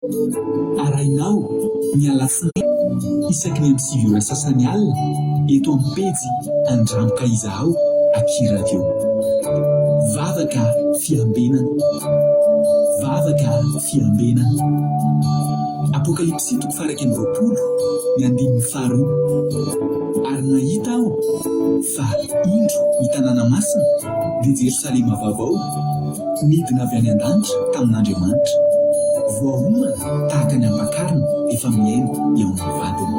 Arahinao ny alatsinainy isaky ny amin'ny 9 ora sasany alina eto amin'ny pejy Andramo ka Izahao aky Radio. Vavaka fiambenana. Vavaka fiambenana. Apokalypsy toko faha-21 ny andininy faharoa. Ary nahita aho fa indro ny tanàna masina dia Jerosalema vaovao, Nidina avy any an-danitra tamin'Andriamanitra. Voaomana tahaka ny ampakarina efa mihaino eo amin'ny vadiny.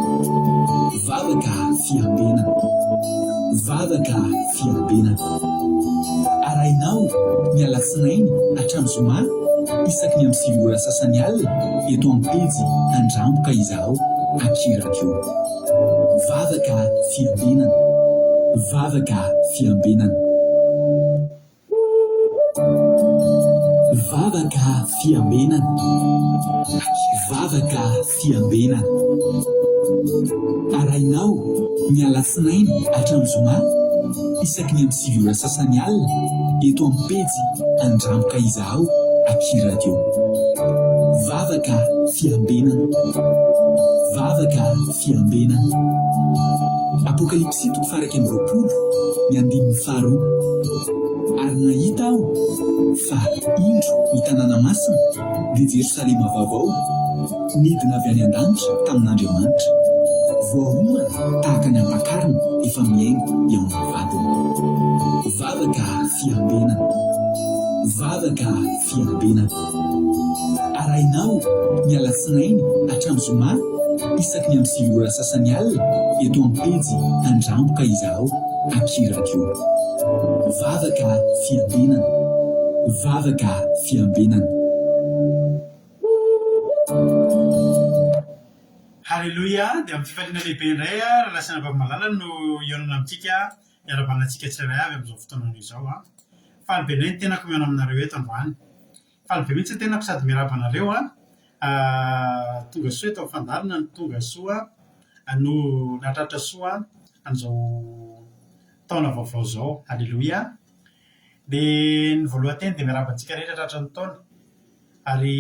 Vavaka fiambenana. Vavaka fiambenana. Arahinao ny alatsinainy hatramin'ny zoma isaky ny amin'ny 9 ora sasany alina eto amin'ny pejy Andramo ka izahao aky radio. Vavaka fiambenana. Vavaka fiambenana. Vavaka fiambenana. Vavaka fiambenana. Arahinao ny alatsinainy hatramin'ny zoma isaky ny amin'ny 9 ora sasany alina eto amin'ny pejy Andramo ka izahao aky radio. Vavaka fiambenana. Vavaka fiambenana. Apokalypsy toko faha-21 ny andininy faharoa. Ary nahita aho fa indro ny tanàna masina, dia Jerosalema vaovao, nidina avy any an-danitra tamin'Andriamanitra, voaomana tahaka ny ampakarina efa mihaingo eo amin'ny vadiny. Vavaka fiambenana. Vavaka fiambenana. Arahinao ny alatsinainy hatramin'ny zoma isaky ny amin'ny 9 ora sasany alina eto amin'ny pejy Andramo ka izahao aky radio. Vavaka fiambenana. Vavaka fiambenana. Haleloia! Dia amin'ny fifaliana lehibe indray rahalahy sy anabavy malala no hihaonana amintsika, hiarahabana antsika tsirairay avy amin'izao fotoana izao. Faly be indray ny tenako mihaona aminareo eto androany. Faly be mihitsy ny tenako sady miarahaba anareo an! Tonga soa eto amin'ny fandaharana no tonga soa no nahatratra soa an'izao taona vaovao izao. Aleloia! Dia ny voalohan-teny dia miarahaba antsika rehetra tratran'ny taona ary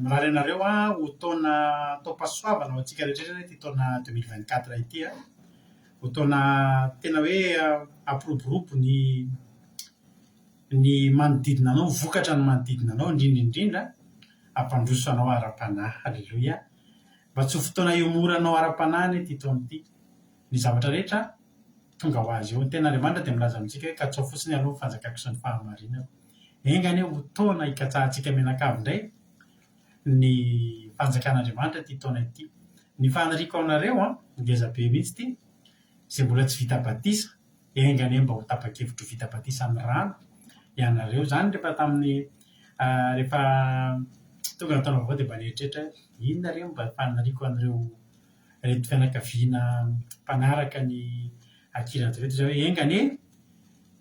mirary anareo ho taona taom-pahasoavana ho antsika rehetra rehetra ity taona 2024 ity an! Ho taona tena hoe hampiroborobo ny ny manodidina anao, vokatra ny manodidina anao, indrindra indrindra hampandroso anao ara-panahy. Aleloia! Mba tsy ho fotoana hiomoranao ara-panahy anie ity taona ity. Ny zavatra rehetra tonga ho azy eo. Ny Tenin'Andriamanitra dia milaza amintsika hoe katsaho fotsiny aloha ny fanjakako sy ny fahamarinako. Enga anie ho taona hikatsahantsika mianakavy indray ny fanjakan'Andriamanitra ity taona ity. Ny faniriako anareo an, ngeza be mihitsy ity, izay mbola tsy vita batisa, Enga anie mba ho tapa-kevitra ho vita batisa amin'ny rano ianareo. Izany rehefa tamin'ny rehefa tonga ny taona vaovao dia mba nieritreritra hoe inona re no mba faniriako an'ireo ireto fianakaviana mpanaraka ny Akira ireto izay hoe enga anie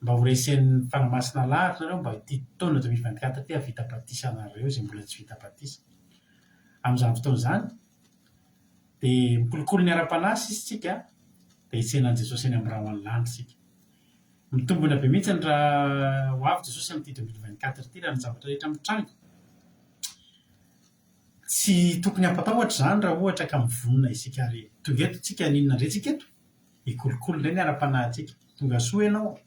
mba ho resen'ny Fanahy Masina lahatra nareo mba ity taona 2024 ity hahavita batisa anareo izay mbola tsy vita batisa. Amin'izany fotoana izany Dia mikolokolo ny ara-panahy sisa isika dia hitsena an'i Jesosy eny amin'ny rahona lanitra isika. Mitombina be mihitsy ny raha ho avy Jesosy amin'ity 2024 ity raha ny zavatra rehetra mitranga. Tsy tokony hampatahotra izany raha ohatra ka mivonona isika ary tonga eto isika haninona indray isika eto? Hikolokolo indray ny ara-panahintsika. Tonga soa ianao.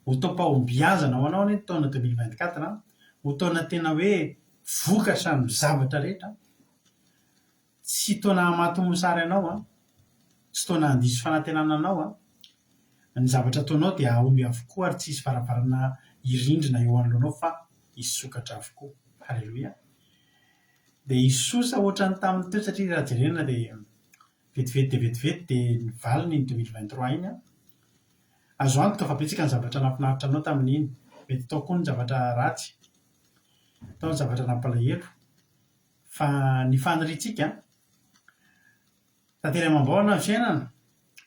Ho taom-pahombiazana ho anao anie ny taona 2024 an! Ho taona tena hoe vokatra amin'ny zavatra rehetra. Tsy taona hamato mosary anao an, tsy taona handiso fanantenana anao an, ny zavatra ataonao dia hahomby avokoa ary tsy hisy varavarana hirindrina eo anoloanao fa hisokatra avokoa. Haleloia. Dia hisosa ohatran'ny tamin'ny teo satria raha jerena dia vetivety dia vetivety dia nivalona iny 2023 iny an. Azo antoka fa betsaka ny zavatra nahafinaritra anao tamin'iny, mety tao koa ny zavatra ratsy, tao ny zavatra nampalahelo. Fa ny faniriantsika, tantely amam-baona ny fiainana,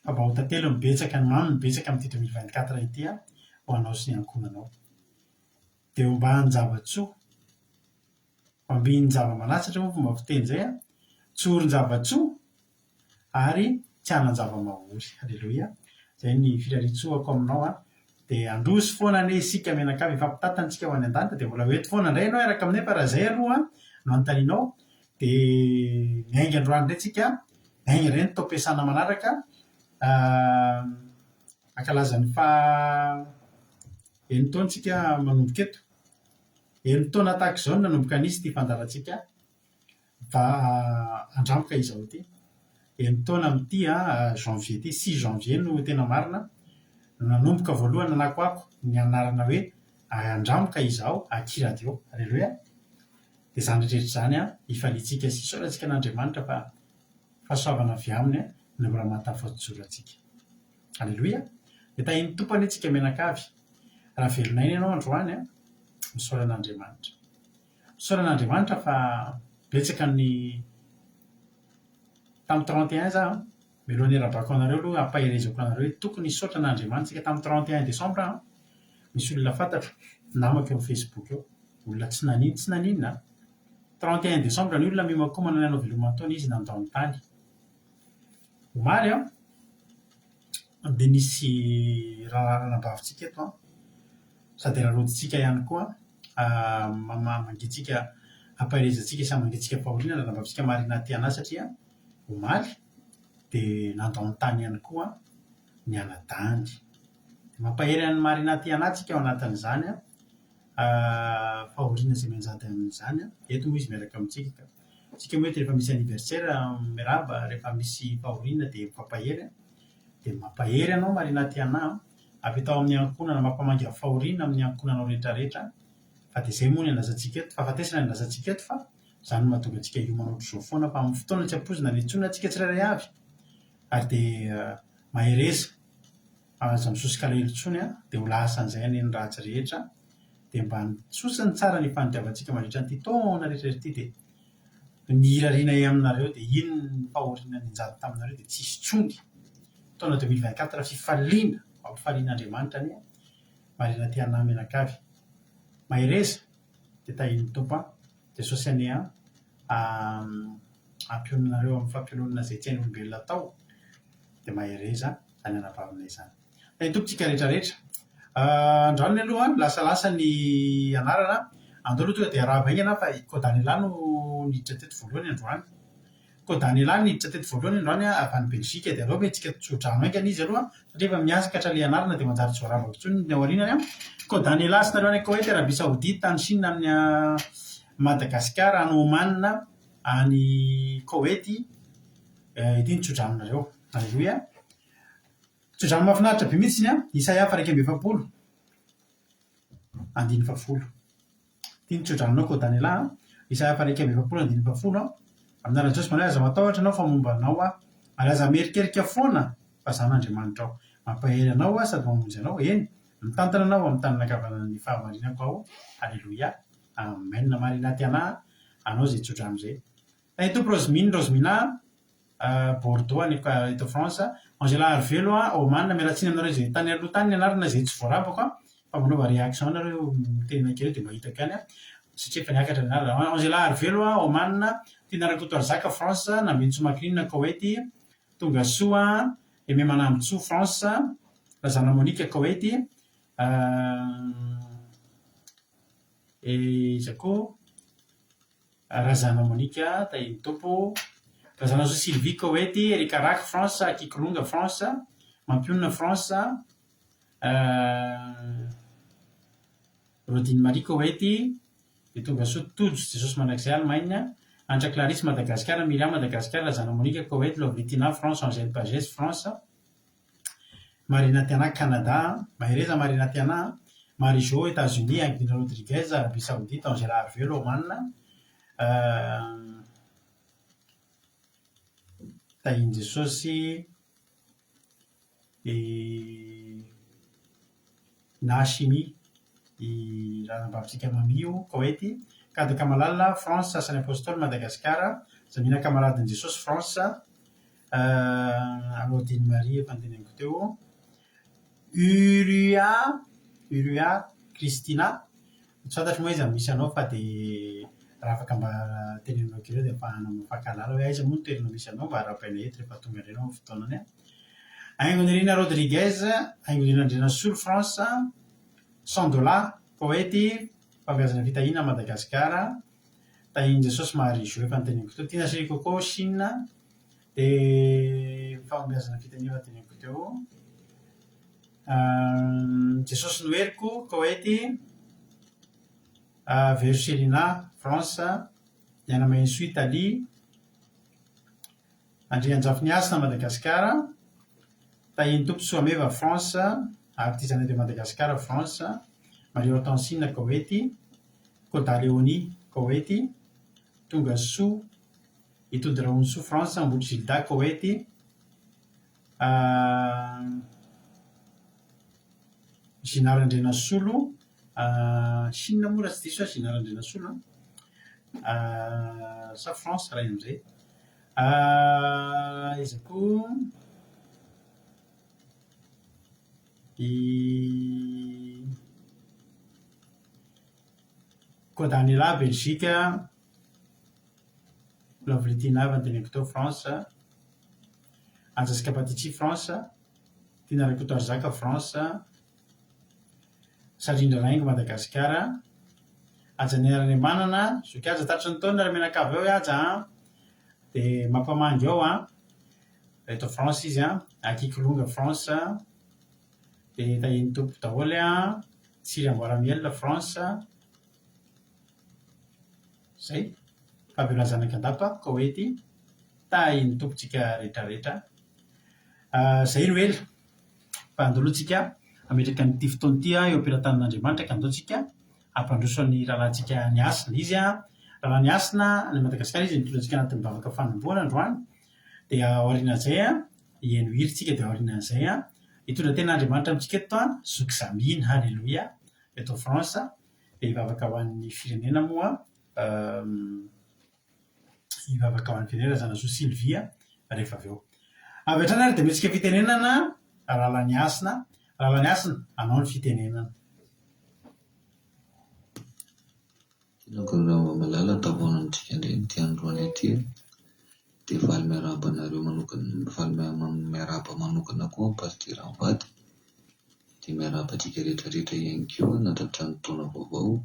fa mba ho tantely ny betsaka, ny mamy ny betsaka amin'ity 2024 ity ho anao sy ny ankohonanao. Dia hombahan-java-tsoa, hoambinin-java-manasatra moa fomba fiteny izay an, tsorin-java-tsoa ary tsy hanan-java-mahory. Aleloia. Izay ny firariantsoako aminao an. Dia handroso foana anie isika mianakavy hifampitantana isika ho any an-danitra dia mbola ho eto foana indray ianao hiaraka aminay fa raha izay aloha no anontanianao dia miainga androany indray tsika, miainga indray ny taom-piasana manaraka hankalaza ny faha enin-taona isika manomboka eto. Enin-taona tahaka izao no nanomboka nisy ity fandaharantsika fa andramboka izao ity. Enin-taona amin'ity janvier ity, six janvier no tena marina, no nanomboka voalohany nanakoako ny anarana hoe andramboka izao aky radio. Aleloia! Dia izany rehetra rehetra izany hifaliantsika sy hisaorantsika an'Andriamanitra fa fahasoavana avy Aminy no mbola mahatafajoro antsika. Aleloia! Dia tahian'ny Tompo anie tsika mianakavy. Raha velon'aina ianao androany an, misaora an'Andriamanitra. Misaora an'Andriamanitra fa betsaka ny tamin'ny 31 za an, mialohan'ny hiarahabako anareo aloha hampaherezako anareo hoe tokony hisaotra an'Andriamanitra tsika tamin'ny 31 décembre an, misy olona fantatro, namako eo amin'ny Facebook eo, olona tsy nanino tsy naninona an, 31 décembre ny olona miomankomana ny hanao veloma taona izy nandao ny tany. Omaly an, dia nisy raharaha-anabavintsika eto an, sady raraotintsika ihany koa, mangintsika ampaherezantsika sy hamangintsika fahoriana ny anabavintsika Marina Tiana satria omaly dia nandao ny tany ihany koa ny anadahiny. Dia mampahery an'i Marina Tiana tsika ao anatin'izany an, fahoriana izay mianjady amin'izany an, eto moa izy miaraka amintsika ka. Tsika moa eto rehefa misy anniversaire miarahaba, rehefa misy fahoriana dia mifampahery an! Dia mampahery anao Marina Tiana an! Ampitao amin'ny ankohonana, mampamangy amin'ny fahoriana amin'ny ankohonanao rehetra rehetra fa dia izay moa ny andrasantsika eto, fahafatesana ny andrasantsika eto fa izany no mahatonga antsika hiomana ohatr'izao foana fa amin'ny fotoana tsy ampoizina ny antsoina antsika tsirairay avy ary dia mahereza fa aza misosoka alahelo intsony an! Dia ho lasan'izay anie ny ratsy rehetra dia mba nitsosiny tsara ny fanitiavantsika mandritra an'ity taona rehetra ity dia ny irarianay aminareo dia iny ny fahoriana nianjady taminareo dia tsy hisy intsony. Taona 2024 fifaliana, ampifalian'Andriamanitra anie Marina Tiana mianakavy. Mahereza dia tahian'ny Tompo an. Jesosy anie an hampionona anareo amin'ny fampiononana izay tsy hain'olombelona atao dia mahereza izany anabavinay izany. Ny tompontsika rehetra rehetra. Androany aloha lasalasa ny anarana. Andao aloha tonga dia arahaba haingana fa i Kodanela no niditra teto voalohany androany. Kodanela niditra teto voalohany androany avy any Belgique dia aleo omentsika tsodrano haingana izy aloha satria efa miakatra ilay anarana dia manjary tsy voarabako intsony ny ao aorianany an. Kodanela sy nareo any Koety, Arabie Saoudite, any Chine, any Madagasikara, any Oman, any Koety. Ity ny tsodranonareo. Aleloia. Tsodrano mahafinaritra be mihitsy an! Isaia faha 41, andininy fahafolo. Ity ny tsodranonao Kodanela an! Isaia faha 41, andininy fahafolo an! Amin'ny anaran'i Jesosy manao hoe aza matahotra ianao fa momba anao aho, ary aza mierikerika foana fa izaho no Andriamanitrao. Mampahery anao aho sady mamonjy anao, eny, mitantana anao amin'ny tanana ankavanan'ny fahamarinako aho. Aleloia! Amen! Marina Tiana, anao izay tsodrano izay. Tahin'ny Tompo Rosemine, Rosemina, Bordeaux any eto France, Angela Arivelo Oman, miala tsiny aminareo izay tany aloha tany ny anarana izay tsy voarabako an, fa manaova réaction nareo miteny kely eo dia mba hitako ihany an, satria efa niakatra ny anarana, Angela Arivelo Oman, Tiana Rakotoarizaka France, Nambinintsoa Macrine Koweït, Tongasoa Aimé Manambintsoa France, Razana Monica Koweït, iza koa? Razana Monica, Tahian'ny Tompo, Razanasoa Sylvie, Koety, Erika Rack, France, Kikolonga, France, Mampionona, France, Rodine Marie, Koety, dia tongasoa Tojo, Jesosy Mandrakizay, Allemagne, Antra Clarisse, Madagasikara, Myriam, Madagasikara, Razana Monica, Koety, Lovely Tina, France, Angèle Pages, France, Marina Tiana, Canada, Mahereza Marina Tiana, Marie Jo, Etats-Unis, Angelina Rodriguez, Arabie Saoudite, Angela Arvelo, Oman, Tahian'i Jesosy, i Nashimi, i ranabavintsika Mamio, Koety, Kada Kamalala, France, Asan'ny Apostoly, Madagasikara, Jamina Kamaradin'i Jesosy, France, Amodine Marie efa noteneniko teo. Urua, Urua Christina, tsy fantatro moa aiza no misy anao fa dia raha afaka mba teneninao kely eo dia ahafahana mifankahalala hoe aiza moa ny toerana misy anao mba arahabaina eto rehefa tonga indray ianao amin'ny fotoanany an. Haingonirina Rodriguez, Haingonirina Andrianasolo, France, Sandola, Koety, Fahombiazana Fitahiana, Madagasikara, Tahian'i Jesosy Marie Jo efa noteneniko teo, Tina Chérie Coco, Chine, dia Fahombiazana Fitahiana efa noteneniko teo, Jesosy no heriko, Koety, Vero Selina, France, Diana Mahensoa, Italie, Andrianjafiniasina, Madagasikara, Tahian'ny Tompo Soameva, France, Artisanat de Madagascar, France, Marie Hortensine, Koety, Koda Léonie, Koety, Tonga Soa, Itody Rahonsoa, France, Ambotry Gilda, Koety, Ginard Andrianasolo, Chine moa raha tsy diso aho Ginard Andrianasolo an, sa France raha amin'izay. Iza koa? I Kodanela, Belgique, Lovely Tina avy noteneniko teo, France, Anjasika Patici, France, Tiana Rakotoarizaka, France, Sarindra Raingo, Madagasikara, Hajanera Randriamanana, Zoky Haja, tratry ny taona ry mianakavy ao i Haja an! Dia mampamangy ao an! Eto France izy an! Akikolonga France, dia tahian'ny Tompo daholo an! Tsiry Amboaramiel France, zay, Fabiola Zanakandapa, Koety, tahian'ny Tompo tsika rehetra rehetra. Zay no ela. Fa andao aloha tsika hametraka an'ity fotoana ity eo am-pelatanan'Andriamanitra ka andao tsika hampandroso ny rahalahintsika Nihasina. Izy rahalahy Nihasina any Madagasikara izy nitondra antsika anatin'ny vavaka fanombohana androany. Dia aorianan'izay hihaino hira tsika dia aorianan'izay hitondra tena Andriamanitra amintsika eto Zoky Zamina. Haleloia. Eto France. Dia hivavaka ho an'ny firenena moa. Hivavaka ho an'i Firenena Razanasoa Sylvia rehefa avy eo. Avy hatrany ary dia mihetsika fitenenana Ralanihasina. Ralanihasina, anao ny fitenenana. Tianako ry Ravamalala tafahaona amintsika indray ity androany ity dia faly miarahaba anareo manokana, faly miarahaba manokana koa an'i Pasitera mivady dia miarahaba antsika rehetra rehetra ihany koa nahatratra ny taona vaovao.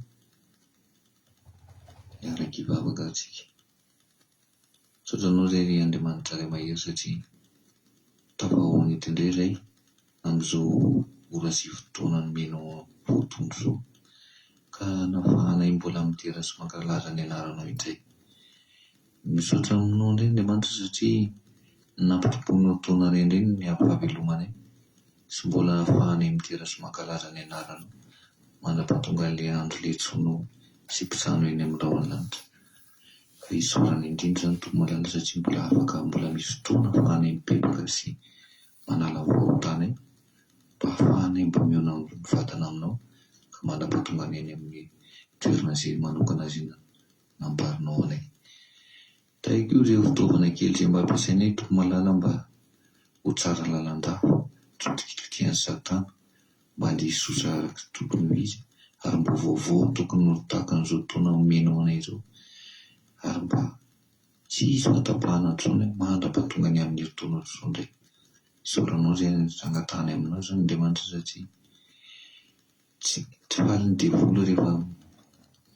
Hiaraka hivavaka isika. Misaotra Anao izay ry Andriamanitra Ray Mahery satria tafahaona eto indray izay amin'izao ora sy fotoana nomenao voatondro izao ka nahafahanay mbola midera sy mankalaza ny anaranao indray. Misaotra aminao indray Andriamanitra satria nampitomboinao taona iray indray ny fahavelomanay sy mbola ahafahanay midera sy mankalaza ny anaranao mandra-pahatonga ilay andro letsonao sy mpitsano eny amin'ny rahon'ny lanitra. Ka isaorana indrindra izany Tompo malala satria mbola afaka mbola misy fotoana ahafahanay mibebaka sy manala ny fahotanay mba ahafahanay mba mihaona mivantana aminao ka mandra-pahatonga anay any amin'ny toerana izay manokana izay nambarinao anay. Tahiko ireo fitaovana kely izay mba ampiasainay Tompo malala mba ho tsara lalandava, tsy ho tikitikitihan'i Satana, mba handeha hisosa araka ny tokony ho izy, ary mba ho vaovao tokony ho tahaka an'izao taona omenao anay izao, ary mba tsy hisy fahatapahana intsony mandra-pahatonga ny amin'ny herintaona izao indray. Isaoranao izay angatahanay aminao izany Andriamanitra satria Tsy faly ny devoly rehefa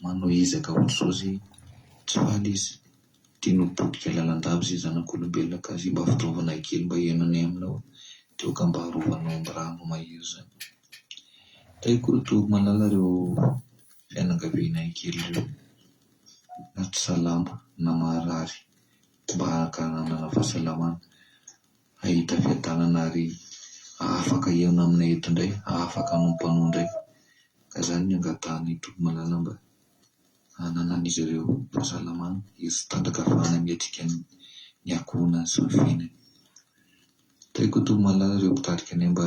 manao ezaka ohatr'izao zay, tsy faly izy, tiany ho potika lalandava izay zanak'olombelona ka izay mba fitaovana kely mba iainanay aminao dia aoka mba arovanao amin'ny rano mahery izany. Tahiko ry Tompo malala ireo fianakavianay kely ireo na tsy salama na marary mba hanana fahasalamana. Hahita fiadanana ary hahafaka hihaona aminay eto indray, hahafaka hanompo anao indray. Ka izany no angatahanay Tompo malala mba hananan'izy ireo fahasalamana, hery sy tanjaka ahafahana miatrika ny ankohonany sy ny fiainany. Tahiko Tompo malala ireo mpitarika anay mba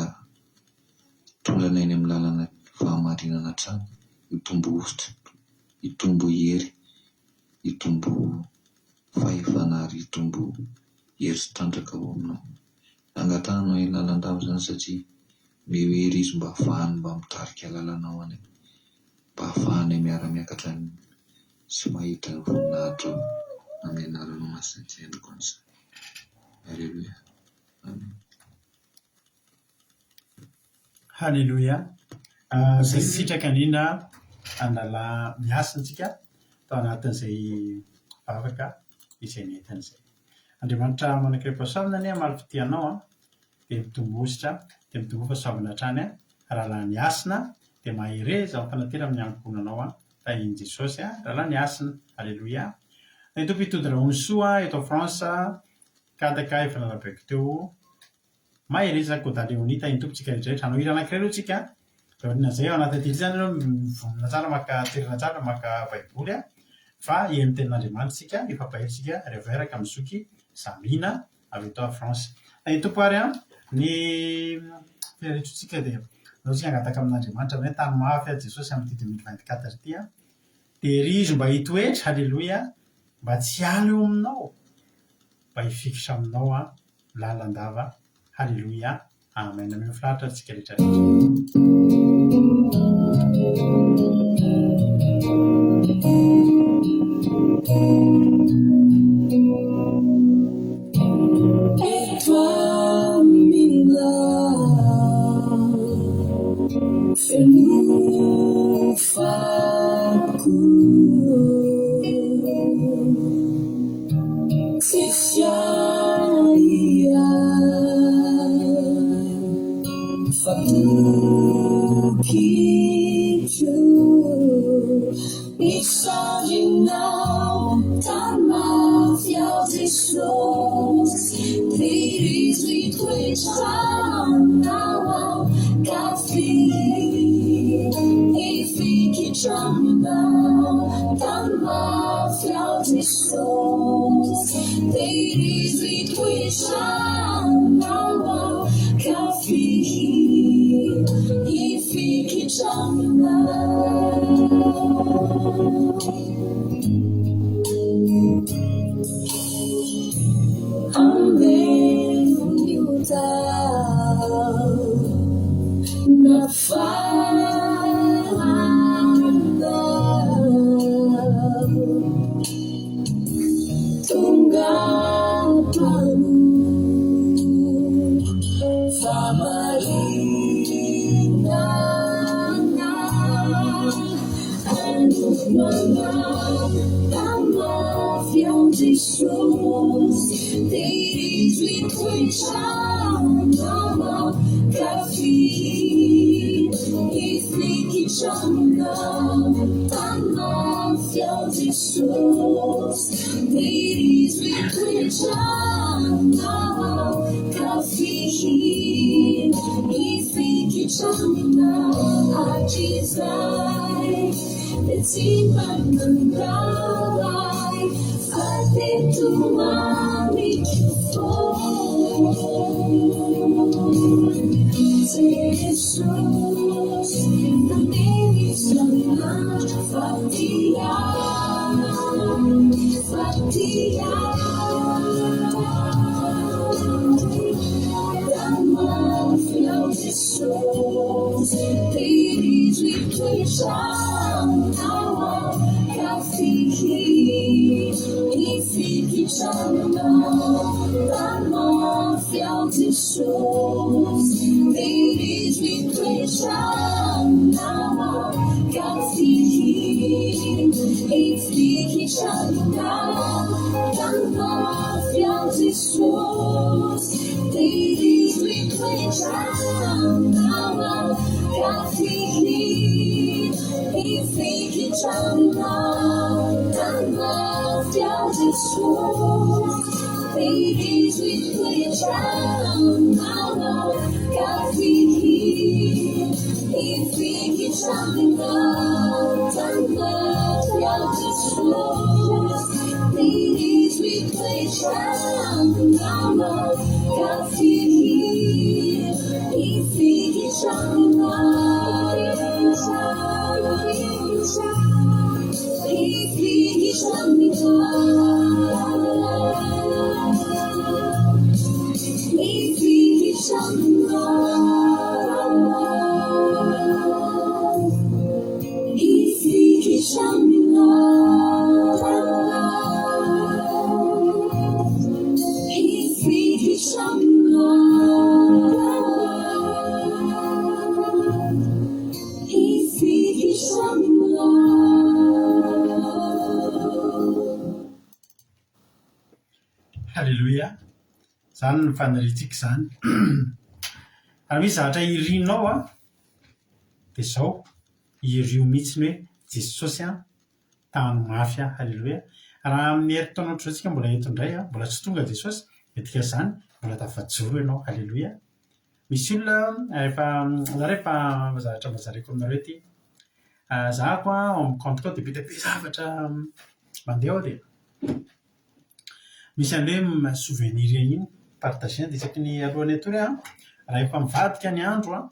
hitondra anay any amin'ny lalana fahamarinana hatrany, hitombo hovitra, hitombo hery, hitombo fahefana ary hitombo hery sy tanjaka ao aminao. Angatahana eny lalandava izany satria omeo hery izy mba hahafahany mba mitarika lalana ho anay, mba hahafahanay miara-miakatra any sy mahita ny voninahitrao amin'ny anaranao masina ity androko an'izany. Aleloia. Amen. Haleloia! Izay sitraka indrindra handala ny hasintsika tao anatin'izay vavaka izay nentiny izay. Andriamanitra manan-karem-pahasoavana anie hamaly fitia anao an, dia mitomboa ositra, dia mitomboa fahasoavana hatrany an, rahalahy ny hasina, dia mahereza amin'ny fanantena amin'ny ankohonanao an, tahin'i Jesosy an, rahalahy ny hasina, Aleloia. Ny Tompo hitondra ony soa eto France, Kadaka efa narabaiko teo. Mahereza Goda Léonie tahin'ny Tompo tsika rehetra rehetra. Hanao hira anankiray aloha tsika dia aorianan'izay ao anatin'ity izany ianao mivonona tsara maka toerana tsara maka baiboly a fa hihaino tenin'Andriamanitra isika hifampahery isika rehefa miaraka amin'ny zoky Zamina avy eto France. Tahin'ny Tompo ary an ny firehetrontsika dia andao tsika hangataka amin'Andriamanitra hoe tano mafy aho Jesosy amin'ity 2024 ity an. Tehirizo mba hitoetra, haleloia, mba tsy hiala eo aminao, mba hifikitra aminao aho lalandava haleloia amen ameo finaritra antsika rehetra rehetra. Haleloia. Izany no faniriantsika izany. Raha misy zavatra irinao an, dia izao, irio mihitsy ny hoe Jesosy an, tano mafy aho. Haleloia. Raha amin'ny herintaona ohatr'izao tsika mbola eto indray an, mbola tsy tonga Jesosy, dia dikan'izany mbola tafajoro ianao. Haleloia. Misy olona rehefa, za rehefa zavatra mba zaraiko aminareo ity, zahako an ao amin'ny compte-ko ao dia be dia be zavatra mandeha ao dia misy an'ilay hoe souvenir iny, partager dia isaky ny alohan'ny hatory aho an, rehefa mivadika ny andro an,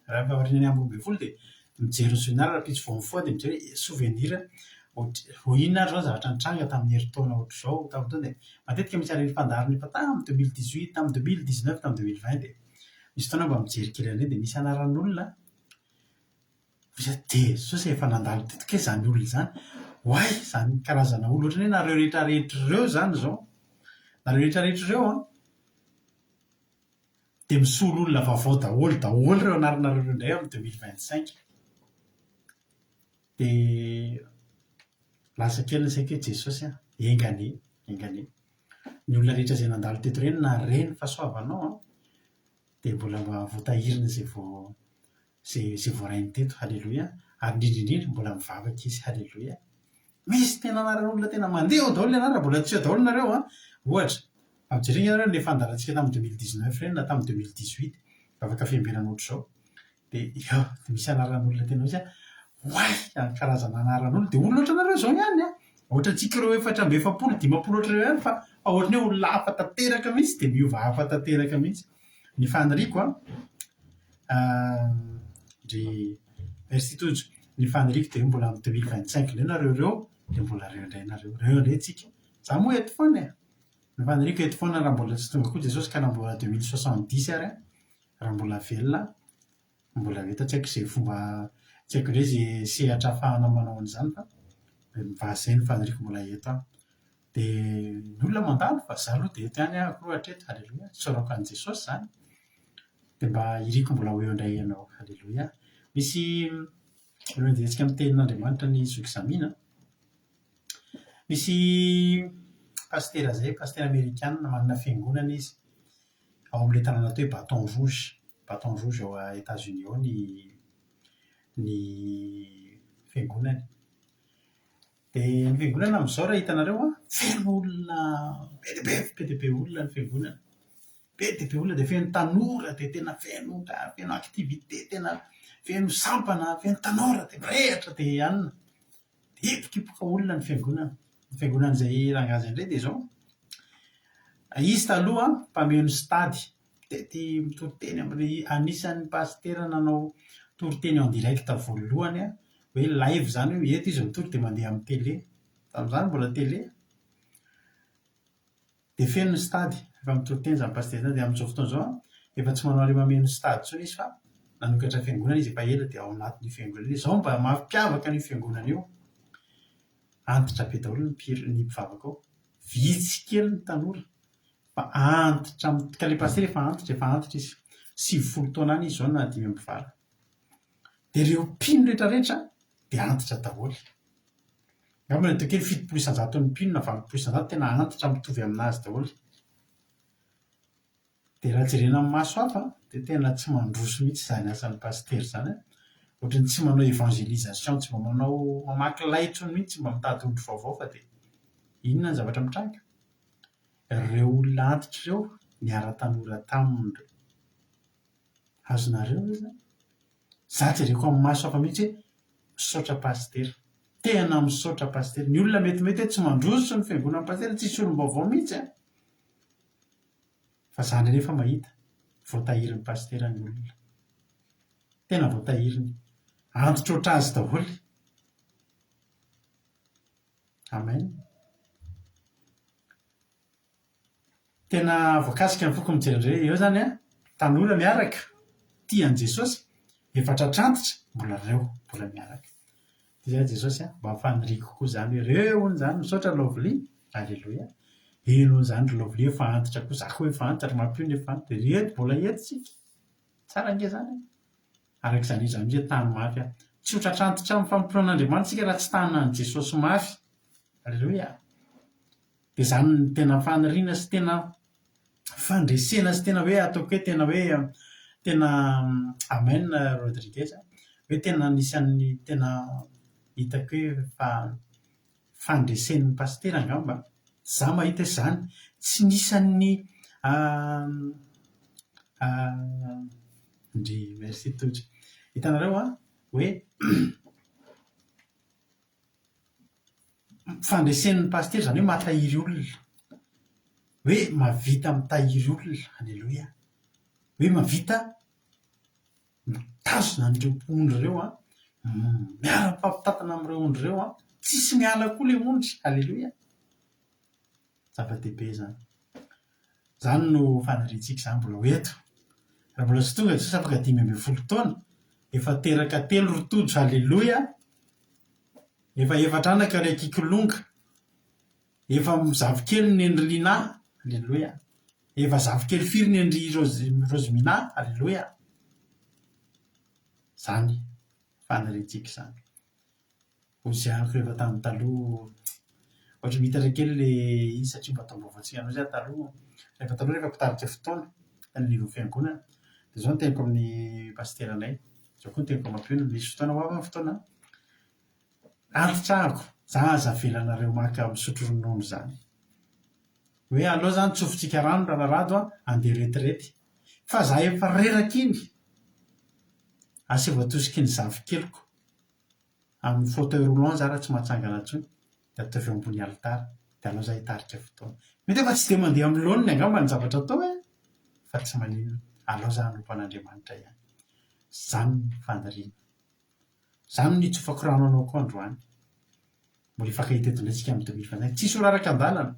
rehefa aorian'ny 11 dia mijery ny souvenir rahampitso vao mifoha dia mijery hoe souvenir vao inona ary izao ny zavatra nitranga tamin'ny herintaona ohatr'izao tamin'itony dia matetika misy an'ireny fandaharana efa tamin'ny 2018, tamin'ny 2019, tamin'ny 2020 dia misy fotoana aho mba mijery kely an'ireny dia misy anaran'olona Misy hoe Jesosy efa nandalo teto kay izany olona izany. Oay! Izany karazana olona ohatran'ny hoe nareo rehetra rehetra ireo izany izao. Nareo rehetra rehetra ireo an, dia misolo olona vaovao daholo daholo ireo anaranareo ireo indray amin'ny 2025. Dia lasa kely ny saiko hoe Jesosy an, enga anie, enga anie. Ny olona rehetra izay nandalo teto ireny nahare ny fahasoavanao an, dia mbola mba voatahirina izay vao izay izay voarainy teto, haleloia, ary indrindra indrindra mbola mivavaka izy, haleloia. Misy tena anaran'olona tena mandeha ao daholo ny anarana, mbola tsy ao daholo nareo an! Ohatra, ampijereo ange nareo ilay fandaharantsika tamin'ny 2019 ireny na tamin'ny 2018, vavaka fiambenana ohatr'izao, dia eo dia misy anaran'olona tena misy an, oay! Karazana anaran'olona, dia olona ohatranareo izao ihany an! Ohatrantsika ireo 44, 50 ohatr'ireo ihany fa fa ohatran'ny hoe olona hafa tanteraka mihitsy dia miova hafa tanteraka mihitsy. Ny faniriako an, ry Merci Tojo, ny faniriako dia mbola amin'ny 2025 indray nareo ireo dia mbola ireo indray nareo, ireo indray tsika. Za moa eto foana e! Ny faniriako eto foana raha mbola tsy tonga koa Jesosy ka na mbola 2070 ary an, raha mbola velona aho, mbola eto, tsy haiko izay fomba, tsy haiko indray izay sehatra ahafahana manao an'izany fa fa izay no faniriako mbola eto aho. Dia ny olona mandalo fa za aloha dia eto ihany aho aloha hatreto, aleloia, isaorako an'i Jesosy izany. Dia mba iriko mbola ho eo indray ianao, aleloia. Misy alohan'ny hijerentsika amin'ny tenin'Andriamanitra ny zoky Zamina, misy pasitera izay, pasitera amerikana manana fiangonana izy ao amin'ilay tanàna atao hoe Baton Rouge, Baton Rouge ao Etats-Unis ao ny ny fiangonany. Dia ny fiangonana amin'izao raha hitanareo an, feno olona be dia be, be dia be olona ny fiangonana. Be dia be olona dia feno tanora dia tena feno feno activité tena feno sampana, feno tanora dia mirehitra dia anona. Dia hipokipoka olona ny fiangonana. Ny fiangonan'izay rangahy izay indray dia izao, izy taloha mpameno stade, mitety mitory teny amin'ny, anisan'ny pasitera nanao toriteny en direct voalohany an, hoe live izany hoe eto izy mitory dia mandeha amin'ny télé, tamin'izany mbola télé. Dia feno ny stade, rehefa mitory teny izany pasitera izany dia amin'izao fotoana izao an, efa tsy manao an'ilay mameno stade intsony izy fa nanokatra fiangonana izy efa ela dia ao anatin'io fiangonana io. Izao mba mampiavaka an'io fiangonana io, antitra be daholo ny mpihira ny mpivavaka ao, vitsy kely ny tanora fa antitra, ka ilay pasitera efa antitra, efa antitra izy, 90 taona any izy izao na 85. Dia ireo mpino rehetra rehetra dia antitra daholo. Angamba ny ataoko hoe 70 isan-jaton'ny mpino na 80 isan-jato tena antitra mitovy aminazy daholo. Dia raha jerena amin'ny maso hafa dia tena tsy mandroso mihitsy izany asan'ny pasitera izany an. Ohatran'ny tsy manao évangélisation, tsy mba manao mamaky lay intsony mihitsy, tsy mba mitady ondry vaovao fa dia inona ny zavatra mitranga? Ireo olona antitra ireo niara-tanora taminy ireo. Azonareo ve zany? Za jereko amin'ny maso hafa mihitsy hoe misaotra pasitera. Tena misaotra pasitera. Ny olona metimety hoe tsy mandroso ny fiangonan'ny pasitera, tsisy olom-baovao mihitsy an! Fa za ndray nefa mahita, voatahirin'ny pasitera ny olona. Tena voatahiriny. Antitra ohatr'azy daholo. Amen. Tena voakasika ny foko mijery an'ireo. Eo izany an, tanora miaraka, tia an'i Jesosy, efa tratr'antitra, mbola ireo, mbola miaraka. Dia izay Jesosy an, mba faniriako koa izany hoe ireo hono izany, misaotra Lovely, Aleloia. Eny hono izany ry Lovely efa antitra koa, za koa efa antitra, ry Mampiony efa antitra, ireto mbola eto isika. Tsara ange izany e. Araka izany izany hoe tano mafy aho. Tsy ho tratr'antitra amin'ny fanompoana an'Andriamanitra isika raha tsy tanan'i Jesosy mafy. Aleloia. Dia izany no tena faniriana sy tena fandresena sy tena hoe ataoko hoe tena hoe tena amen Rodriguez a, hoe tena anisan'ny tena hitako hoe fa fandresen'ny pasitera angamba, za mahita izany, tsy nisy an'ny ndry merci Tojo, hitanareo an, hoe fandresen'ny pasitera izany hoe mahatahiry olona, hoe mahavita mitahiry olona, aleloia, hoe mahavita mitazona an'ireo ondry ireo an, miara-mifampitantana amin'ireo ondry ireo an, tsisy miala koa ilay ondry, aleloia. Zava-dehibe izany. Izany no faniriantsika izany mbola ho eto. Raha mbola tsy tonga Jesosy afaka 15 taona, efa teraka telo ry Tojo, aleloia, efa efatra anaka ry Akikolonga, efa zafikely ny an-dry Linah, aleloia, efa zafikely firy ny an-dry Rosemina, aleloia. Izany faniriantsika izany. Ozianiko rehefa tamin'ny taloha, ohatran'ny miitatra kely ilay izy satria mba taom-baovaontsika anao izay taloha, rehefa taloha rehefa mpitarika fotoana tany anivon'ny fiangonana dia izao no teniko amin'ny pasiteranay, izao koa no teniko amin'ny mpino, misy fotoana ho avy ny fotoana antitra ahako, za aza avelanareo maka misotro ronono izany. Hoe aleo izany tsofintsika rano Ralarado a, andeha retirety. Fa za efa reraka iny, asaivo atosiky ny zafikeliko. Amin'ny fauteuil roulant za raha tsy mahatsangana intsony dia ataovy eo ambony alitara dia aleo za hitarika fotoana. Mety efa tsy dia mandeha amin'ny laoniny angamba ny zavatra atao e! Fa tsy maninona, aleo za hanompo an'Andriamanitra ihany. Izany ny faniriana. Izany no nitsofako rano anao koa androany. Mbola hifankahita eto indray tsika amin'ny 2025. Tsisy ho raraka an-dalana.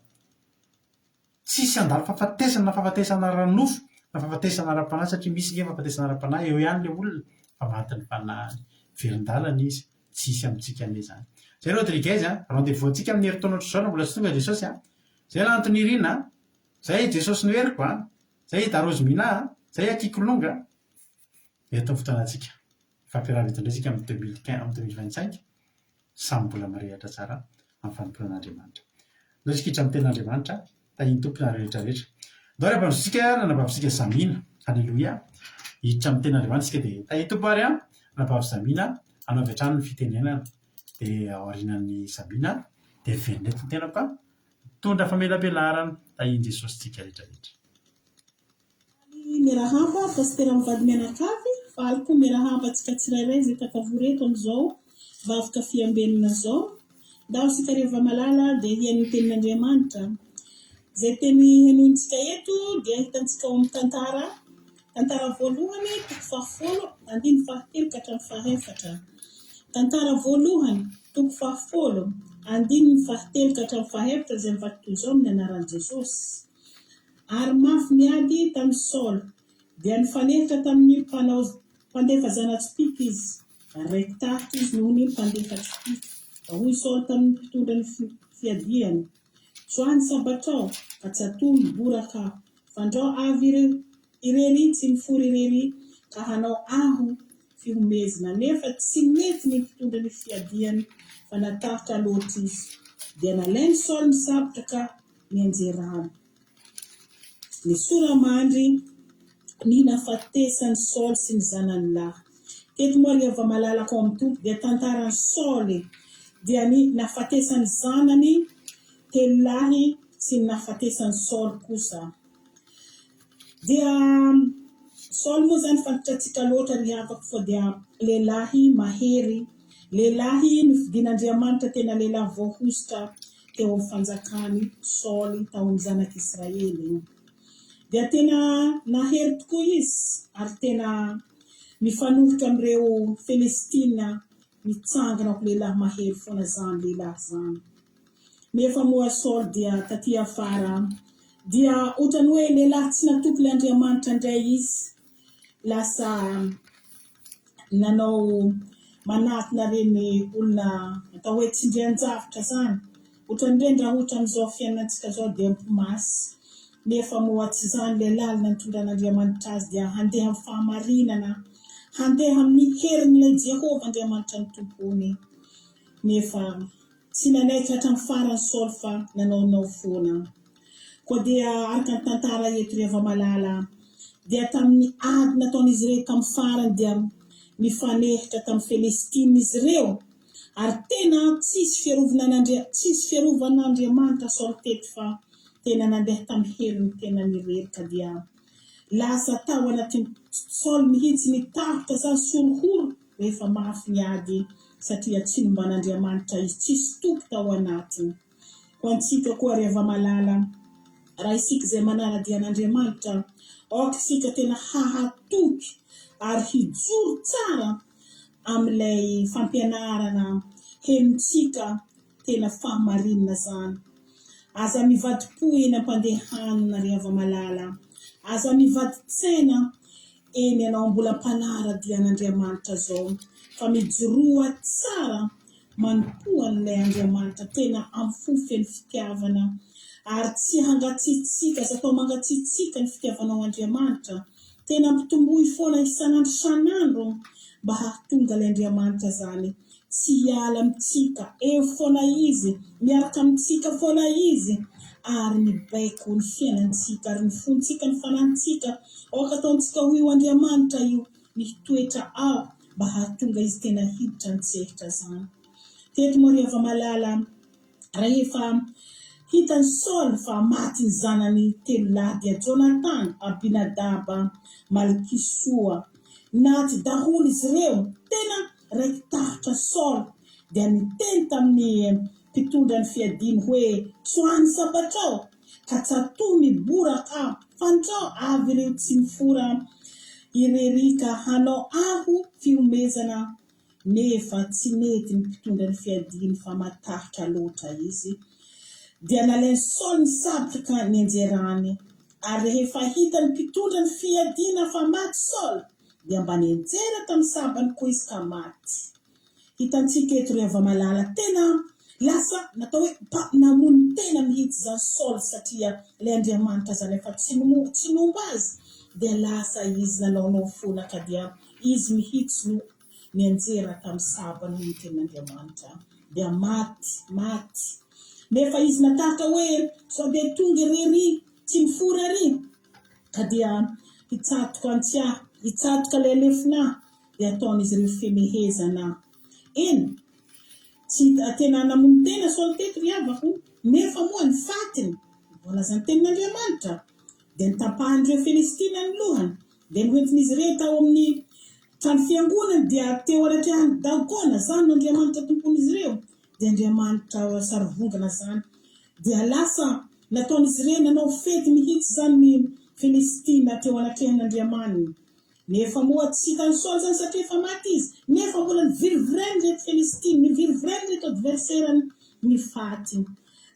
Tsisy handalo fahafatesana na fahafatesana ara-nofo na fahafatesana ara-panahy satria misy ange fahafatesana ara-panahy eo ihany ilay olona fa maty ny fanahiny. Velon-dalana izy, tsy hisy amintsika anie izany. Zay Rodriguez a, rendez-vous antsika amin'ny herintaona ohatr'izao raha mbola tsy tonga Jesosy a. Zay Lantonirina a, zay Jesosy no heriko a, zay Darozmina a, zay Akikolonga a. Eto ny fotoanantsika. Hifampiarahaba eto indray isika amin'ny 2015 amin'ny 2025. Samy mbola mirehatra tsara amin'ny fanompoana an'Andriamanitra. Ndao isika hiditra amin'ny tenin'Andriamanitra, tahin'ny Tompo nareo rehetra rehetra. Ndao ary ampandrosotsika ny anabavintsika Zamina. Aleloia. Hiditra amin'ny tenin'Andriamanitra isika dia tahin'ny Tompo ary an, anabavy Zamina, hanao avy hatrany ny fitenenana. Dia aorianan'ny Zamina dia miverina eto ny tenako an, mitondra famelabelarana. Tahin'i Jesosy tsika rehetra rehetra. Faly miarahaba Pasitera mivady mianakavy, faly koa miarahaba antsika tsirairay izay tafavory eto amin'izao vavaka fiambenana izao. Ndao isika ry hava-malala dia hihaino ny tenin'Andriamanitra. Izay teny henointsika eto dia hitantsika ao amin'ny tantara, tantara voalohany toko fahafolo andininy fahatelo ka hatramin'ny fahaefatra. Tantara voalohany toko fahafolo andininy fahatelo ka hatramin'ny fahaefatra izay mivaky toy izao amin'ny anaran'i Jesosy. Ary mafy ny ady tamin'i Saoly, dia nifanehitra tamin'ny mpanao mpandefa zana-tsipìka izy, ary raiki-tahaka izy noho ny mpandefa tsipìka. Ka hoy Saoly tamin'ny mpitondra ny fiadiany, Tsoahy ny sabatrao, ka tsatohy miboraka aho, fandrao avy ireo irery tsy mifory irery ka hanao aho fihomezina. Nefa tsy nety ny mpitondra ny fiadiany, fa natahotra loatra izy. Dia nalain'i Saoly ny sabatra ka nianjerany. Ny sora-mandry ny nahafatesan'i Saoly sy ny zanany lahy. Teto moa ry hava-malalako ao amin'ny Tompo dia tantaran'i Saoly dia ny nahafatesan'ny zanany telo lahy sy ny nahafatesan'i Saoly kosa. Dia Saoly moa izany fantatratsika loatra ry havako fa dia lehilahy mahery, lehilahy nofidin'Andriamanitra tena lehilahy voahosotra teo amin'ny fanjakan'i Saoly tao amin'ny zanak'Israely. Dia tena nahery tokoa izy ary tena mifanohitra amin'ireo Felestina mitsangana ho lehilahy mahery foana izany lehilahy izany. Nefa moa Saoly dia taty afara dia ohatran'ny hoe lehilahy tsy natoky ilay Andriamanitra indray izy. Lasa nanao manatona ireny olona atao hoe tsindrian-javatra izany. Ohatran'ireny raha ohatra amin'izao fiainantsika izao dia mpimasy. Nefa moa tsy izany ilay lalana nitondran'Andriamanitra azy dia handeha amin'ny fahamarinana, handeha amin'ny herin'ilay Jehovah Andriamanitra ny Tompony. Nefa. Tsy nanaiky hatramin'ny farany Saoly fa nanaonao foana. Koa dia araka ny tantara eto ry hava-malala dia tamin'ny ady nataon'izy ireo tamin'ny farany dia nifanehitra tamin'ny Felestina izy ireo ary tena tsisy fiarovana an'Andria tsisy fiarovan'Andriamanitra Saoly teto fa tena nandeha tamin'ny helony tenany irery ka dia lasa tao anatin'i Saoly mihitsy ny tahotra zany sy horohoro rehefa mafy ny ady satria tsy nomban'Andriamanitra izy tsisy toky tao anatiny. Ho antsika koa ry hava-malala, raha isika izay manara-dia an'Andriamanitra, aoka isika tena hahatoky ary hijoro tsara amin'ilay fampianarana henontsika tena fahamarinana izany. Aza mivadi-po eny am-pandehanana ry hava-malala, aza mivadi-tsaina eny ianao mbola mpanara-dia an'Andriamanitra izao fa mijoroa tsara Manompoa an'ilay Andriamanitra tena amin'ny fo feno fitiavana, ary tsy hangatsiatsiaka, aza atao mangatsiatsiaka ny fitiavanao Andriamanitra. Tena ampitomboy foana isan'andro isan'andro mba hahatonga ilay Andriamanitra izany tsy hiala amintsika, eo foana Izy, miaraka amintsika foana Izy, ary mibaiko ny fiainantsika, ary ny fontsika, ny fanahintsika. Aoka ataontsika ho io Andriamanitra io. mitoetra ao mba hahatonga izy tena hiditra an-tsehatra izany. Teto moa ry hava-malala, rehefa hitan'i Saoly fa maty ny zanany telolahy dia Jonatana, Abinadaba, Malkisoa, naty daholo izy ireo, tena raiki-tahotra Saoly dia niteny tamin'ny mpitondra ny fiadiany hoe, Tsoahy ny sabatrao! Ka tsatoho miboraka fantrao avy ireo tsy mifora irery ka hanao aho fihomezana nefa tsy nety ny mpitondra ny fiadiany fa matahotra loatra izy. Dia nalain'i Saoly ny sabatra ka nianjerany. Ary rehefa hitan'ny mpitondra ny fiadiana fa maty Saoly dia mba nianjera tamin'ny sabany koa izy ka maty. Hitantsika eto ry hava-malala, tena lasa natao hoe mpa namono tena mihitsy izany Saoly satria ilay Andriamanitra izany efa tsy tsy nomba azy dia lasa izy nanaonao foana ka dia izy mihitsy no nianjera tamin'ny sabany hoy ny tenin'Andriamanitra dia maty, maty. Nefa izy natahotra hoe sao dia tonga irery tsy mifora ary ka dia hitsatoka antsy ahy, hitsatoka ilay lefona ahy. dia ataon'izy ireo femehezana. Eny, tsy tena namono tena Saoly teto ry havako, nefa moa ny fatiny, voalazan'ny tenin'Andriamanitra, dia notapahan'ireo Filistina ny lohany, dia noentin'izy ireo tao amin'ny trano fiangonany, dia teo anatrehan'i Dagona, izany no Andriamanitra tompon'izy ireo, dia Andriamanitra sarivongana izany, dia lasa nataon'izy ireo nanao fety mihitsy izany ny Filistina teo anatrehan'Andriamaniny. Nefa moa tsy hitan'i Saoly izany satria efa maty izy, nefa mbola nivirivirainy ireto Filistina, nivirivirainy ireto adversaire-ny ny faty.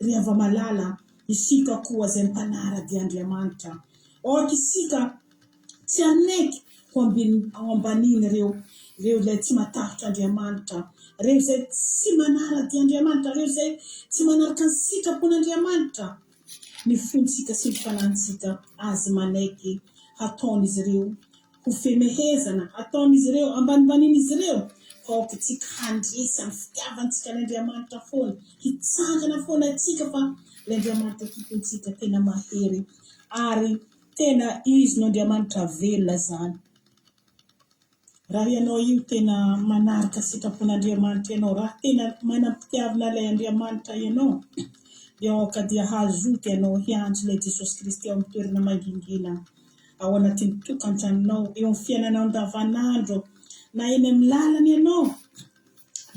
Ry hava-malala, isika koa izay mpanara-dia Andriamanitra, aoka isika tsy hanaiky ho ambanian'ireo, ireo ilay tsy matahotra Andriamanitra, ireo izay tsy manara-dia Andriamanitra, ireo izay tsy manaraka ny sitrapon'Andriamanitra. ny fontsika sy ny fanahintsika azy manaiky hataon'izy ireo ho femehezana, hataon'izy ireo ambanimbanian'izy ireo, fa aoka isika handresy amin'ny fitiavantsika an'Andriamanitra foana, hitsangana foana isika fa ilay Andriamanitra Tompontsika tena mahery ary tena Izy no Andriamanitra velona izany. Raha ianao io tena manaraka sitrapon'Andriamanitra ianao, raha tena manam-pitiavana ilay Andriamanitra ianao, dia aoka dia hazoto ianao hiantso ilay Jesosy Kristy ao amin'ny toerana mangingina, ao anatin'ny tokantranonao, eo amin'ny fiainanao andavanandro, na eny amin'ny lalana ianao,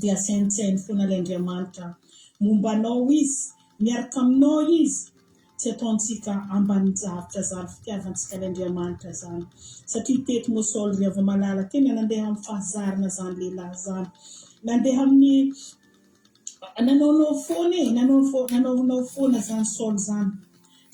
dia saintsaino foana ilay Andriamanitra. Momba anao Izy, miaraka aminao Izy. Tsy ataontsika ambanin-javtra izany fitiavantsika an' Andriamanitra izany. Satria teto moa Saoly ry hava-malala tena nandeha amin'ny fahazarana izany lehilahy izany. Nandeha amin'ny nanaonao foana e, nanao nanaonao foana izany Saoly izany.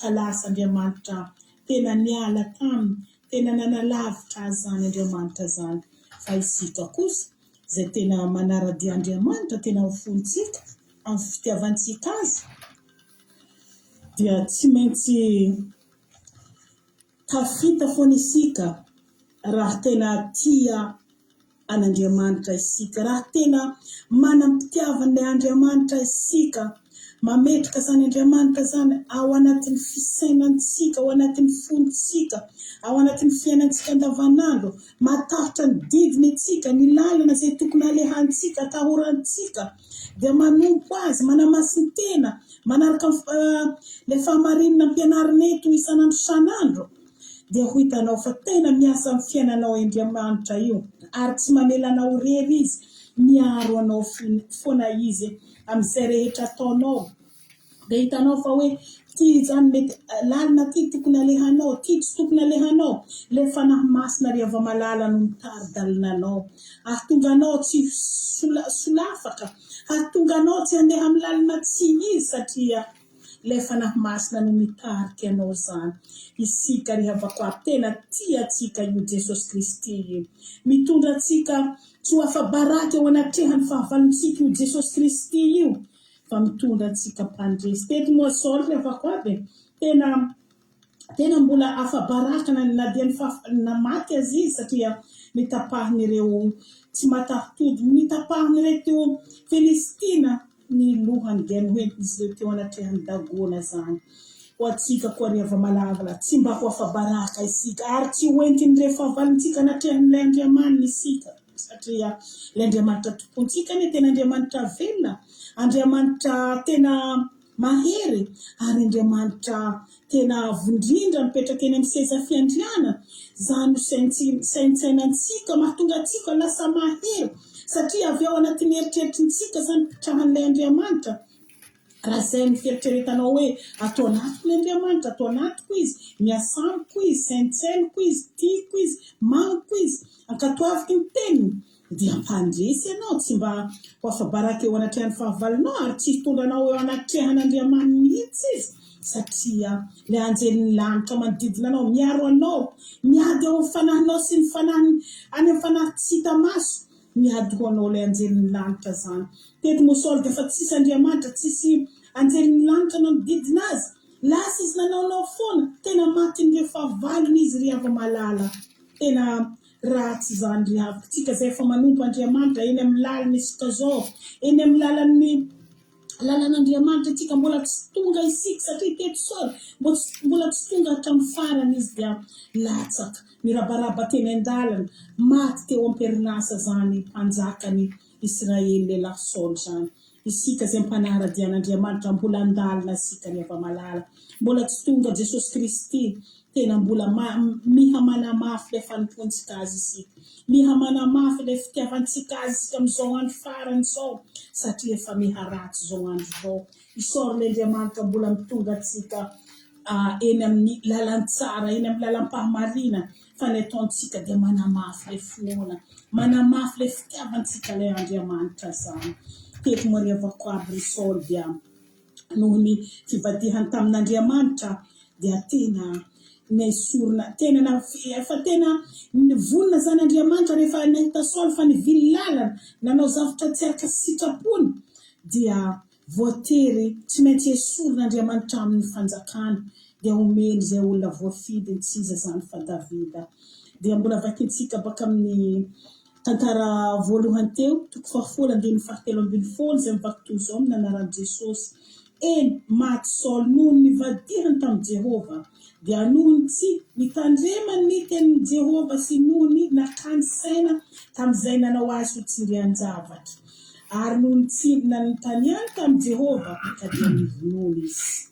Ka lasa Andriamanitra tena niala taminy, tena nanalavitra azy izany Andriamanitra izany. Fa isika kosa izay tena manara-dia Andriamanitra tena amin'ny fontsika, amin'ny fitiavantsika azy, dia tsy maintsy tafita foana isika raha tena tia. an'Andriamanitra isika, raha tena manam-pitiavana ilay Andriamanitra isika, mametraka izany Andriamanitra izany ao anatin'ny fisainantsika, ao anatin'ny fontsika, ao anatin'ny fiainantsika andavanandro, matahotra ny didiny isika, ny lalana izay tokony halehantsika, atahorantsika, dia manompo Azy, manamasin-tena, manaraka ilay fahamarinana ampianarina eto isan'andro isan'andro. dia ho hitanao fa tena miasa amin'ny fiainanao Andriamanitra io ary tsy mamela anao irery Izy, miaro anao foana Izy amin'izay rehetra ataonao, dia hitanao fa hoe ty izany mety lalina ty tokony alehanao, ty tsy tokony alehanao, ilay Fanahy Masina ry hava-malala no mitari-dalana anao, hahatonga anao tsy solafaka, hahatonga anao tsy handeha amin'ny lalina tsy izy satria Ilay Fanahy Masina no mitarika anao zany. Isika ry havako aby tena tia antsika io Jesosy Kristy io. Mitondra antsika tsy ho afa-baraka eo anatrehan'ny fahavalontsika io Jesosy Kristy io fa mitondra antsika mpandresy. Teto moa Saoly ry havako aby e, tena tena mbola afa-baraka na na dia ny na maty aza izy satria nitapahin'ireo tsy mataho-tody, nitapahin'ireto Filistina ny lohany dia nohentin'izy ireo teo anatrehan'i Dagona izany. Ho antsika koa ry hava-malavala, tsy mba ho afa-baraka isika, ary tsy ho entin'ireo fahavalontsika anatrehan'ilay Andriamaniny isika, satria ilay Andriamanitra Tompontsika anie tena Andriamanitra velona, Andriamanitra tena mahery, ary Andriamanitra tena avo indrindra mipetraka eny amin'ny seza fiandrianana, izany no saintsainantsika mahatonga antsika lasa mahery, satria avy ao anatin'ny eritreritrintsika izany pitrahan'ilay Andriamanitra, raha izay ny fieritreretanao hoe ato anatiko ilay Andriamanitra, ato anatiko Izy, miasa amiko Izy, saintsainiko Izy, tiako Izy, mamiko Izy, ankatoaviko ny teniny, Dia hampandresy ianao, tsy mba ho afa-baraka eo anatrehan'ny fahavalonao, ary tsy hitondra anao eo anatrehan'Andriamaniny mihitsy Izy, satria ilay anjelin'ny lanitra manodidina anao, miaro anao, miady ao amin'ny fanahinao sy ny fanahiny any amin'ny fanahy tsy hita maso, miady ho anao ilay anjelin'ny lanitra izany. Teto moa Saoly dia efa tsisy Andriamanitra, tsisy anjelin'ny lanitra nanodidina azy, lasa izy nanaonao foana, tena matin'ireo fahavalony izy ry hava-malala, tena Ratsy izany ry havoko, tsika izay efa manompo Andriamanitra eny amin'ny lalana isika zao, eny amin'ny lalan'ny lalan'Andriamanitra tsika mbola tsy tonga isika satria teto Saoly mbola tsy tonga hatramin'ny farany izy dia latsaka, nirabaraba teny an-dalana, maty teo am-perinasa zany mpanjakan'i Israely lehilahy Saoly zany. Isika izay mpanara-dia an'Andriamanitra mbola an-dalana isika ry hava-malala. Mbola tsy tonga Jesosy Kristy, tena mbola miha manamafy ilay fanompoantsika Azy isika. Miha manamafy ilay fitiavantsika Azy isika amin'izao andro farany izao satria efa miha ratsy izao andro izao. Isaorana Andriamanitra mbola mitondra antsika eny amin'ny lalantsara, eny amin'ny lalam-pahamarinana. Fa ny ataontsika dia manamafy ilay finoana, manamafy ilay fitiavantsika ilay Andriamanitra izany. Teto Maria Vakoabo ry Saoly dia noho ny fivadihany tamin'Andriamanitra dia tena nesorina, tena na, efa tena nivonona izany Andriamanitra rehefa nahita Saoly fa nivily lalana, nanao zavatra tsy araka sitrapony dia Voatery tsy maintsy esorin'Andriamanitra aminy ny fanjakana dia omeny izay olona voafidiny tsy iza izany fa Davida. Dia mbola vakintsika baka amin'ny tantara voalohany teo, toko fahafolo andininy fahatelo ambinifolo izay mivaky toy izao amin'ny anaran'i Jesosy, Eny, maty Saoly noho ny nivadihany tamin'i Jehovah, dia noho ny tsy nitandremany ny tenin'i Jehovah sy noho ny nakany saina tamin'izay nanao azy ho tsindrian-javatra. Ary nony tsy nanontaniany tamin'i Jehovah, ka dia novonoiny izy.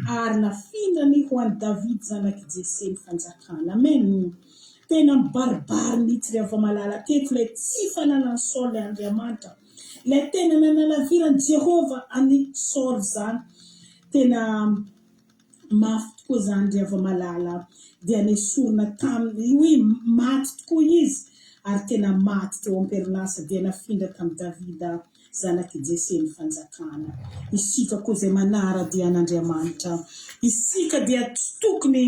Ary nafindrany ho an'i Davidy zanak'i Jese ny fanjakana. Amen! Tena mibaribary mihitsy ry hava-malala teto ilay tsy fananan'i Saoly Andriamanitra. Ilay tena nanalaviran'i Jehovah an'i Saoly izany. Tena mafy tokoa izany ry hava-malala. Dia nesorina taminy, oui, maty tokoa izy, ary tena maty teo am-perinasa, dia nafindra tamin'i Davida zanak'i Jese ny fanjakana. Isika koa izay manara-dia an'Andriamanitra, isika dia tsy tokony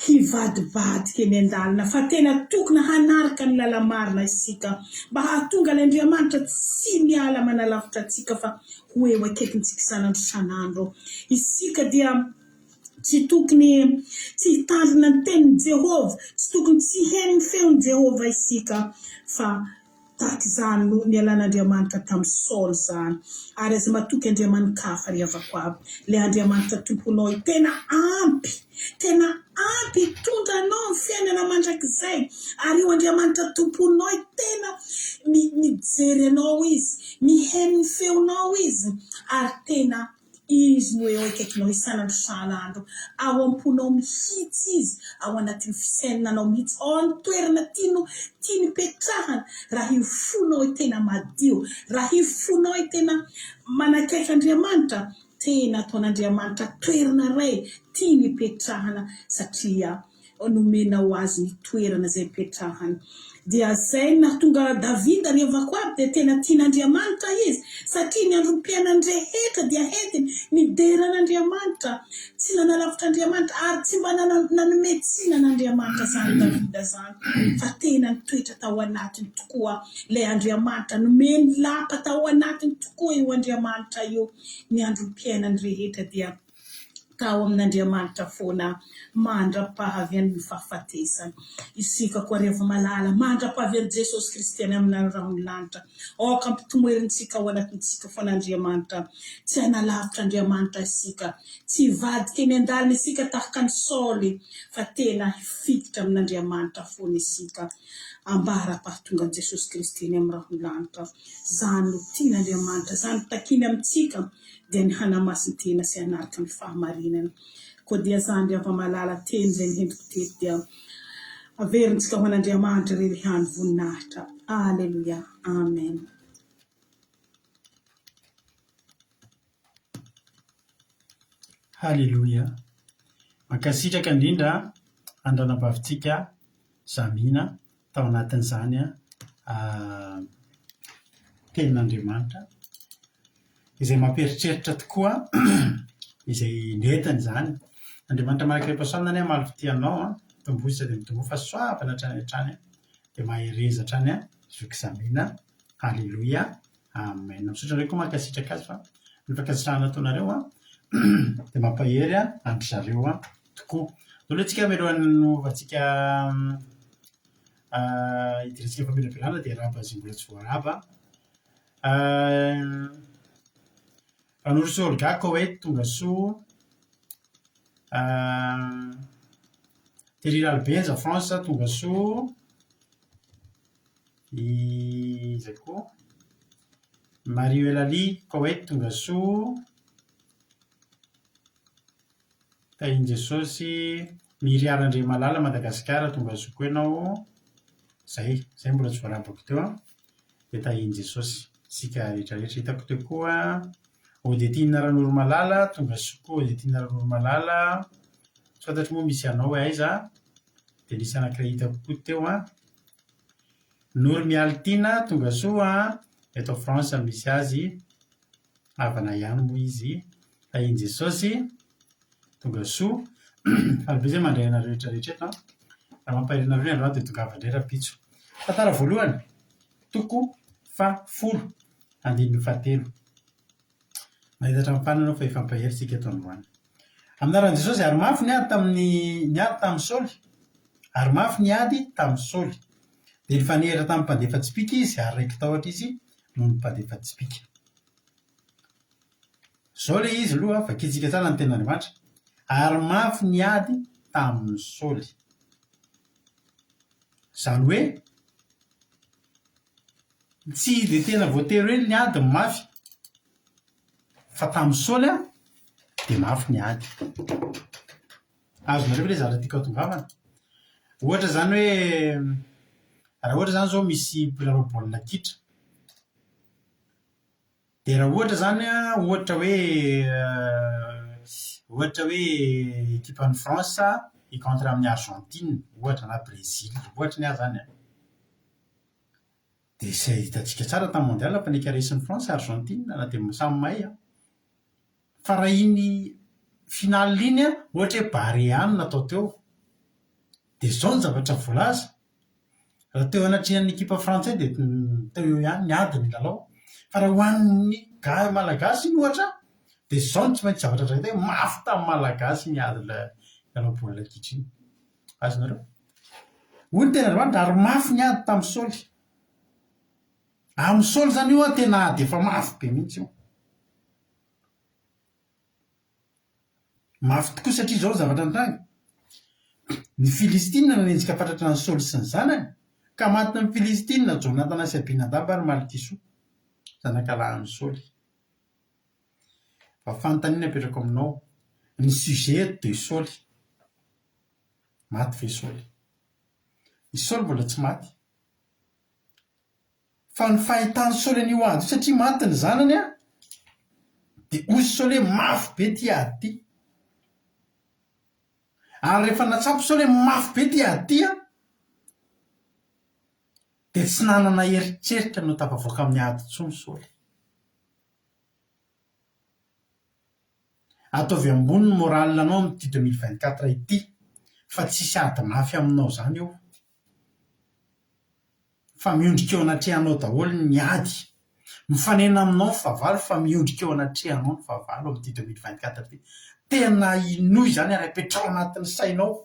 hivadibadika eny an-dalana, fa tena tokony hanaraka ny lala-marina isika, mba hahatonga ilay Andriamanitra tsy miala manalavitra antsika fa ho eo akaikintsika isan'andro isan'andro. Isika dia tsy tokony tsy hitandrina ny tenin'i Jehovah, tsy tokony tsy hihaino ny feon'i Jehovah isika, fa. Tahaka izany no nialan'Andriamanitra tamin'i Saoly izany. Ary aza matoky andriamani-kafa ry havako aby. Ilay Andriamanitra Tomponao io tena ampy, tena ampy hitondra anao amin'ny fiainana mandrakizay. Ary io Andriamanitra Tomponao io tena mijery anao Izy, mihaino ny feonao Izy, ary tena Izy no eo akaikinao isan'andro isan'andro. Ao am-ponao mihitsy Izy, ao anatin'ny fisainanao mihitsy, ao amin'ny toerana tiano tiany hipetrahana. Raha io fonao io tena madio, raha io fonao io tena manakaiky Andriamanitra, tena ataon'Andriamanitra toerana iray tiany hipetrahana satria nomenao azy ny toerana izay ipetrahany. Dia izay no nahatonga Davida ry havako aby dia tena tian'Andriamanitra izy satria ny androm-piainany rehetra dia entiny nidera an'Andriamanitra, tsy nanalavitra Andriamanitra ary tsy mba nanome tsiny an'Andriamanitra izany Davida izany fa tena nitoetra tao anatiny tokoa ilay Andriamanitra, nomeny lapa tao anatiny tokoa io Andriamanitra io ny androm-piainany rehetra dia tao amin'Andriamanitra foana mandra-pahavian'ny fahafatesana. Isika koa ry hava-malala, mandra-pahavian'i Jesosy Kristy any amin'ny rahon'ny lanitra, aoka hampitomoerintsika ao anatintsika foana Andriamanitra. Tsy hanalavitra Andriamanitra isika, tsy hivadika eny an-dalana isika tahaka an'i Saoly, fa tena hifikitra amin'Andriamanitra foana isika ambara-pahatongan'i Jesosy Kristy eny amin'ny rahon'ny lanitra. Izany no tian'Andriamanitra, izany no takiany amintsika. dia ny hanamasin-tena sy hanaraka ny fahamarinana. Koa dia zandry hava-malala teny izay nihentiko teto dia averintsika ho an'Andriamanitra irery ihany voninahitra. Aleloia. Amen. Haleloia. Mankasitraka indrindra an-dranabavintsika Zamina tao anatin'izany tenin'Andriamanitra izay mampieritreritra tokoa izay nentiny izany. Andriamanitra Maha-Kere-Pahasoavana anie hamaly fitia anao an, tomboy sady mitomboa fahasoavana hatrany hatrany dia mahereza hatrany an, zoky Zamina. Aleloia. Amen. Misaotra anareo koa mankasitraka azy fa ny fankasitrahana ataonareo an dia mampahery an-dry zareo an tokoa. Aleo aloha tsika mialohan'ny hanaovantsika hidirantsika famelabelana dia arahaba izay mbola tsy voarahaba. Ranorosoa Olga Koweït tonga soa. Thierry Ralibenja France tonga soa. Iza koa? Marie Eulalie Koweït tonga soa. Tahin'i Jesosy. Miria Randriamalala Madagasikara tonga soa koa ianao. Zay, zay mbola tsy voarabako teo an. Dia tahin'i Jesosy isika rehetra rehetra. Hitako teo koa Odetine Ranoromalala, tonga soa koa Odetine Ranoromalala. Tsy fantatro moa misy anao hoe aiza. Dia nisy anankiray hitako koa teo an. Noro Mialitiana, tonga soa an. Eto France misy azy. Havana ihany moa izy. Tahin'i Jesosy. Tonga soa. Faly be izay mandray anareo rehetra rehetra eto an. Raha mampahery anareo ny androany dia tongava indray rahampitso. Tantara voalohany, toko fahafolo, andininy fahatelo. Mahita hatramin'ny farany ianao fa hifampahery isika eto androany. Amin'ny anaran'i Jesosy, ary mafy ny ady tamin'ny ny ady tamin'i Saoly. Ary mafy ny ady tamin'i Saoly. Dia nifanehitra tamin'ny mpandefa tsipìka izy, ary raiki-tahotra izy noho ny mpandefa tsipìka. Izao ilay izy aloha, vakintsika tsara ny tenin'Andriamanitra. Ary mafy ny ady tamin'i Saoly. Izany hoe, tsy dia tena voatery hoe ny ady no mafy, fa tamin'i Saoly dia mafy ny ady. Azonareo ve ilay zavatra tiako hahatongavana? Ohatra izany hoe, raha ohatra izany izao misy mpilalao baolina kitra, Dia raha ohatra izany an, ohatra hoe ohatra hoe ekipan'i France hi-contre amin'i Argentine ohatra na Brésil, ohatra ny ahy izany an. Dia izay hitantsika tsara tamin'ny mondial fa nikaresin'i France Argentine na dia samy mahay an. Fa raha iny finale iny an, ohatra hoe Barea no natao teo, dia izao ny zavatra voalaza, Raha teo anatrehan'ny ekipa frantsay dia teo eo ihany ny ady ny lalao. Fa raha ho an'ny ga- malagasy iny ohatra dia izao no tsy maintsy zavatra lazaina hoe mafy tamin'ny malagasy iny ady ilay lalao baolina kitra iny. Azonareo? Hoy ny tenin'Andriamanitra, ary mafy ny ady tamin'i Saoly. Amin'i Saoly izany io an, tena ady efa mafy be mihitsy io. Mafy tokoa satria izao ny zavatra nitranga. Ny Filistina nanenjika fatratra an'i Saoly sy ny zanany, ka matin'ny Filistina Jonatana sy Abinadaba ary Malkisoa, zanakalahin'i Saoly. Fa fanontaniana apetrako aminao, ny sujet eto dia Saoly. Maty ve Saoly? I Saoly mbola tsy maty. Fa ny fahitan'i Saoly an'io ady io satria maty ny zanany an, dia hoy Saoly hoe mafy be ity ady ity. Ary rehefa nahatsapa Saoly hoe mafy be ity ady ity an, dia tsy nanana eritreritra ny ho tafavoaka amin'ny ady intsony Saoly. Ataovy ambony ny moral anao amin'ity 2024 ity fa tsisy ady mafy aminao izany eo. Fa miondrika eo anatrehanao daholo ny ady. Mifanena aminao ny fahavalo fa miondrika eo anatrehanao ny fahavalo amin'ity 2024 ity. Tena inoy izany ary apetraho anatin'ny sainao.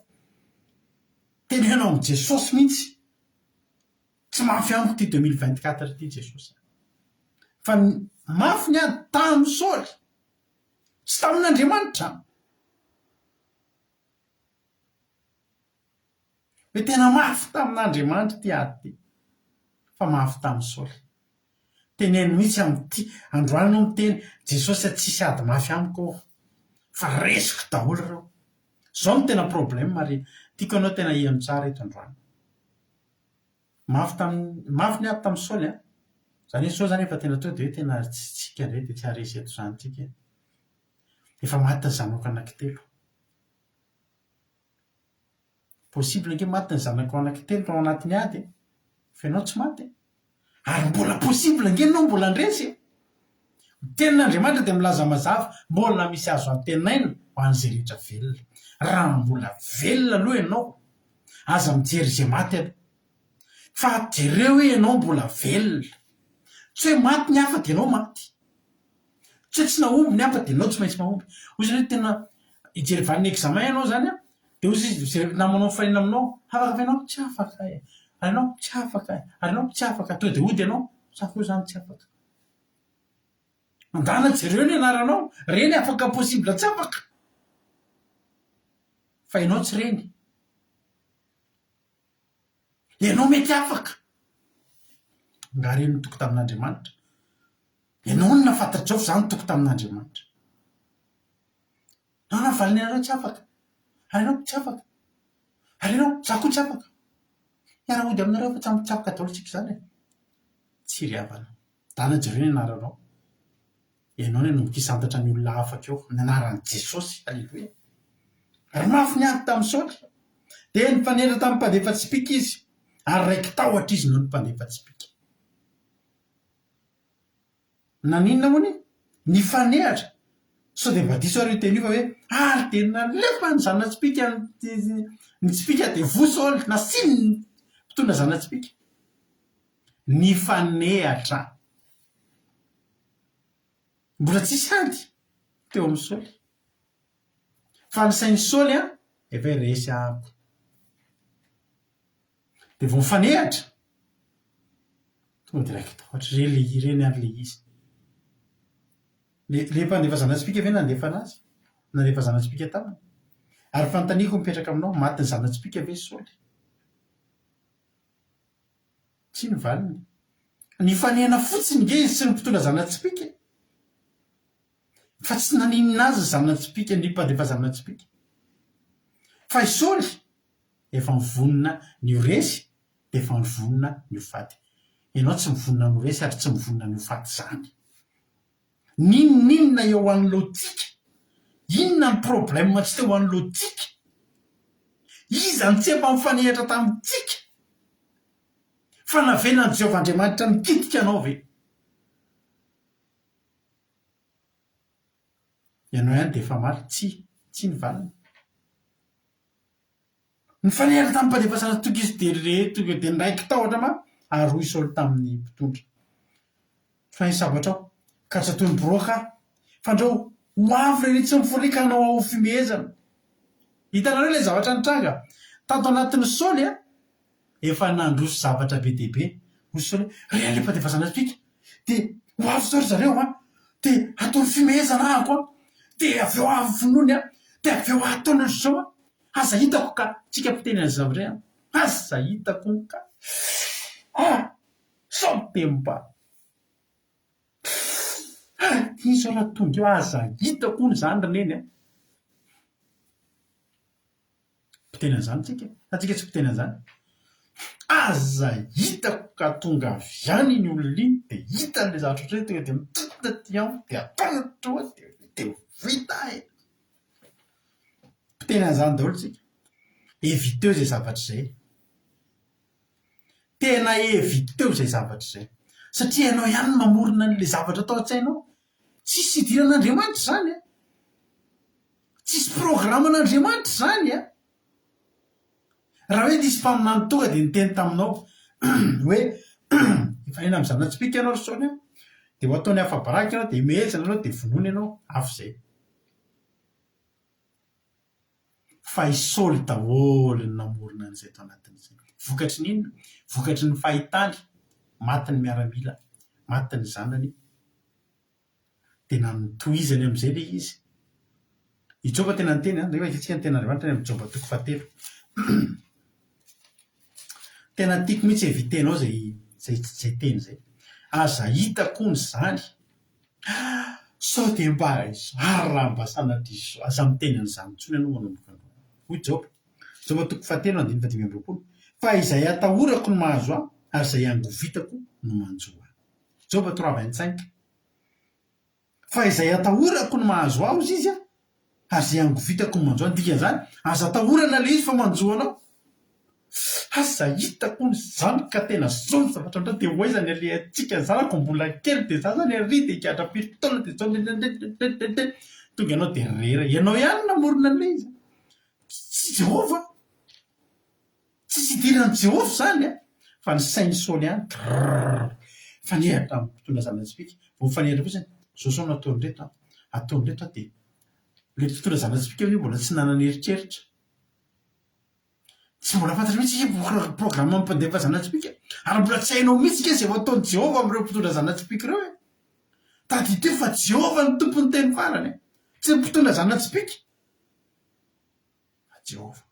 Teneno amin'i Jesosy mihitsy. Tsy mafy amiko ity 2024 ity Jesosy a. Fa mafy ny ady tamin'i Saoly sy tamin'Andriamanitra. Hoe tena mafy tamin'Andriamanitra ity ady ity, fa mafy tamin'i Saoly. Teneno mihitsy amin'ity, androany ianao miteny, Jesosy a tsisy ady mafy amiko ao, fa resiko daholo ireo. Izao no tena problème ary tiako ianao tena hiheno tsara eto androany. Mafy tamin'ny, mafy ny ady tamin'i Saoly an! Izany hoe Saoly izany efa tena tonga dia hoe tena tsy tsika indray dia tsy haharesy eto izany tsika e! Efa maty ny zanako anankitelo. Possible ange maty ny zanakao anankitelo tao anatin'ny ady e! Fa ianao tsy maty e! Ary mbola possible ange ianao mbola handresy e! Ny tenin'Andriamanitra dia milaza mazava, mbola misy azo antenaina ho an'izay rehetra velona. Raha mbola velona aloha ianao, aza mijery izay maty aloha. Fa jereo hoe ianao mbola velona. Tsy hoe maty ny hafa dia ianao maty. Tsy hoe tsy nahomby ny hafa dia ianao tsy maintsy mahomby. Hoy izy hoe tena hijery valin'ny examen ianao izany an, dia hoy izy izay namanao mifanena aminao, afaka ve ianao? Tsy afaka e! Ary ianao? Tsy afaka e! Ary ianao? Tsy afaka. Tonga dia hody ianao, za koa izany tsy afaka. Mandana jereo ny anaranao, reny afaka possible tsy afaka. Fa ianao tsy reny. Ianao mety afaka. Nga reny nitoky tamin'Andriamanitra? Ianao no nahafantatrao fa za nitoky tamin'Andriamanitra. Ianao navalin'ny anareo tsy afaka. Ary ianao tsy afaka. Ary ianao, za koa tsy afaka. Hiara-hody aminareo fa samy tsy afaka daholo tsika izany e. Tsy ry havana. Dana jereo ny anaranao. Ianao no hanomboka hisantatra ny olona afaka eo amin'ny anaran'i Jesosy. Aleloia. Ary mafy ny ady tamin'i Saoly. Dia nifanena tamin'ny mpandefa tsipìka izy, ary raiki-tahotra izy noho ny mpandefa tsipìka. Naninona hono e? Nifanehatra. Sao dia mba diso ary io teny io fa hoe ary dia nalefa ny zana-tsipìka ny tsipìka dia voa Saoly, nasiany ny mpitondra zana-tsipìka. Nifanehatra. Mbola tsisy ady teo amin'i Saoly. Fa ny sain'i Saoly an, efa hoe resy ahako. Dia vao mifanehatra, tonga dia raiki-tahotra. Ireny le, ireny ary le izy. Le, le mpandefa zana-tsipìka ve nandefa anazy? Nandefa zana-tsipìka taminy? Ary fanontaniako mipetraka aminao, matin'ny zana-tsipìka ve Saoly? Tsia ny valiny. Nifanena fotsiny nge izy sy ny mpitondra zana-tsipìka e! Fa tsy naninona azy ny zana-tsipìka, ny mpandefa zana-tsipìka. Fa i Saoly efa mivonona ny ho resy dia efa mivonona ny ho faty. Ianao tsy mivonona ny ho resy ary tsy mivonona ny ho faty izany. N'inon'inona eo anoloantsika, inona ny problème tsy teo anoloantsika? Iza no tsy efa nifanehatra tamintsika? Fa navelan'i Jehovah Andriamanitra nikitika anao ve? Ianao ihany dia efa hamaly tsia, tsia ny valiny. Nifanehatra tamin'ny mpandefasana toky izy dia re tonga dia niraiki-tahotra ma ary hoy Saoly tamin'ny mpitondra, Fa ny sabatrao, ka tsy ataony boroka aho, fandrao ho avy ireny tsy miforiaka hanao ahy ho fimehezana. Hitanareo ilay zavatra nitranga tato anatin'i Saoly a? Efa nandroso zavatra be dia be. Hoy Saoly hoe, Re alefa zana-tsipìka, dia ho avy izao ry zareo an, dia hataony fihomehezana ahako an, dia avy eo avy vonoiny an, dia avy eo hataony ohatr'izao an. Aza hitako ka! Tsika mpiteny an'izay zavatra izay an! Aza hitako ka! Ah! Sao dia mba. Ah! Iny izao raha tonga eo, aza hitako hono izany ry neny an! Mpiteny an'izany tsika e! Sa tsika tsy mpiteny an'izany? Aza hitako ka tonga avy any iny olona iny dia hitany ilay zavatra ohatr'izay tonga dia mitontona aty amiko dia ataony ohatr'izao dia vita e! Mpiteny an'izany daholo tsika. Eviteo izay zavatra izay. Tena eviteo izay zavatra izay. Satria ianao ihany no mamorona an'ilay zavatra tao an-tsainao. Tsisy idiran'Andriamanitra izany an! Tsisy programan'Andriamanitra izany an! Raha hoe nisy mpaminany tonga dia niteny taminao hoe hifanena amin'ny zana-tsipìka ianao ry Saoly an, dia ho ataony afa-baraka ianao, dia himehezana ianao, dia vonoina ianao, hafa izay. Fa i Saoly daholo no namorona an'izay tao anatin'izay. Vokatry ny inona? Vokatry ny fahitany, maty ny miaramila, maty ny zanany, dia nanotohizany amin'izay ilay izy. I Joba tena niteny an, rehefa hitantsika ny tenin'Andriamanitra any amin'ny Joba toko fahatelo. Tena tiako mihitsy éviter-nao izay izay izay teny izay. Aza hita koa ny izany. Sao dia mba ary raha mba sanatria izao. Aza miteny an'izany intsony ianao manomboka androany. Hoy Joba. Joba toko fahatelo andininy fahadimy amby 20. Fa izay atahorako no mahazo ahy, ary izay angovitako no manjo ahy. Joba trois 25. Fa izay atahorako no mahazo ahy hozy izy a, ary izay angovitako no manjo ahy. Ny dikan'izany, aza atahorana ilay izy fa manjo anao. Aza hitako hono izany ka tena zao ny zavatra mitranga dia ho aiza ny alehantsika, ny zanako mbola kely dia za zany ary dia higadra firy taona dia zao nenenenenenene tonga ianao dia rera, ianao ihany no namorona an'ilay izy, tsy Jehovah. Tsisy idiran'i Jehovah izany an! Fa ny sain'i Saoly ihany, grrrr, mifanehatra amin'ny mpitondra zana-tsipìka. Vao mifanehatra fotsiny, izao izao no ataon'ireto an, ataon'ireto an, dia ilay mpitondra zana-tsipìka anie mbola tsy nanana eritreritra. Tsy mbola fantatra mihitsy hoe programme mpandefa zana-tsipìka. Ary mbola tsy hainao mihitsy ange izay ho ataon'i Jehovah amin'ireo mpitondra zana-tsipìka ireo e! Tadidio fa Jehovah no tompon'ny teny farany e! Tsy ny mpitondra zana-tsipìka, fa Jehovah.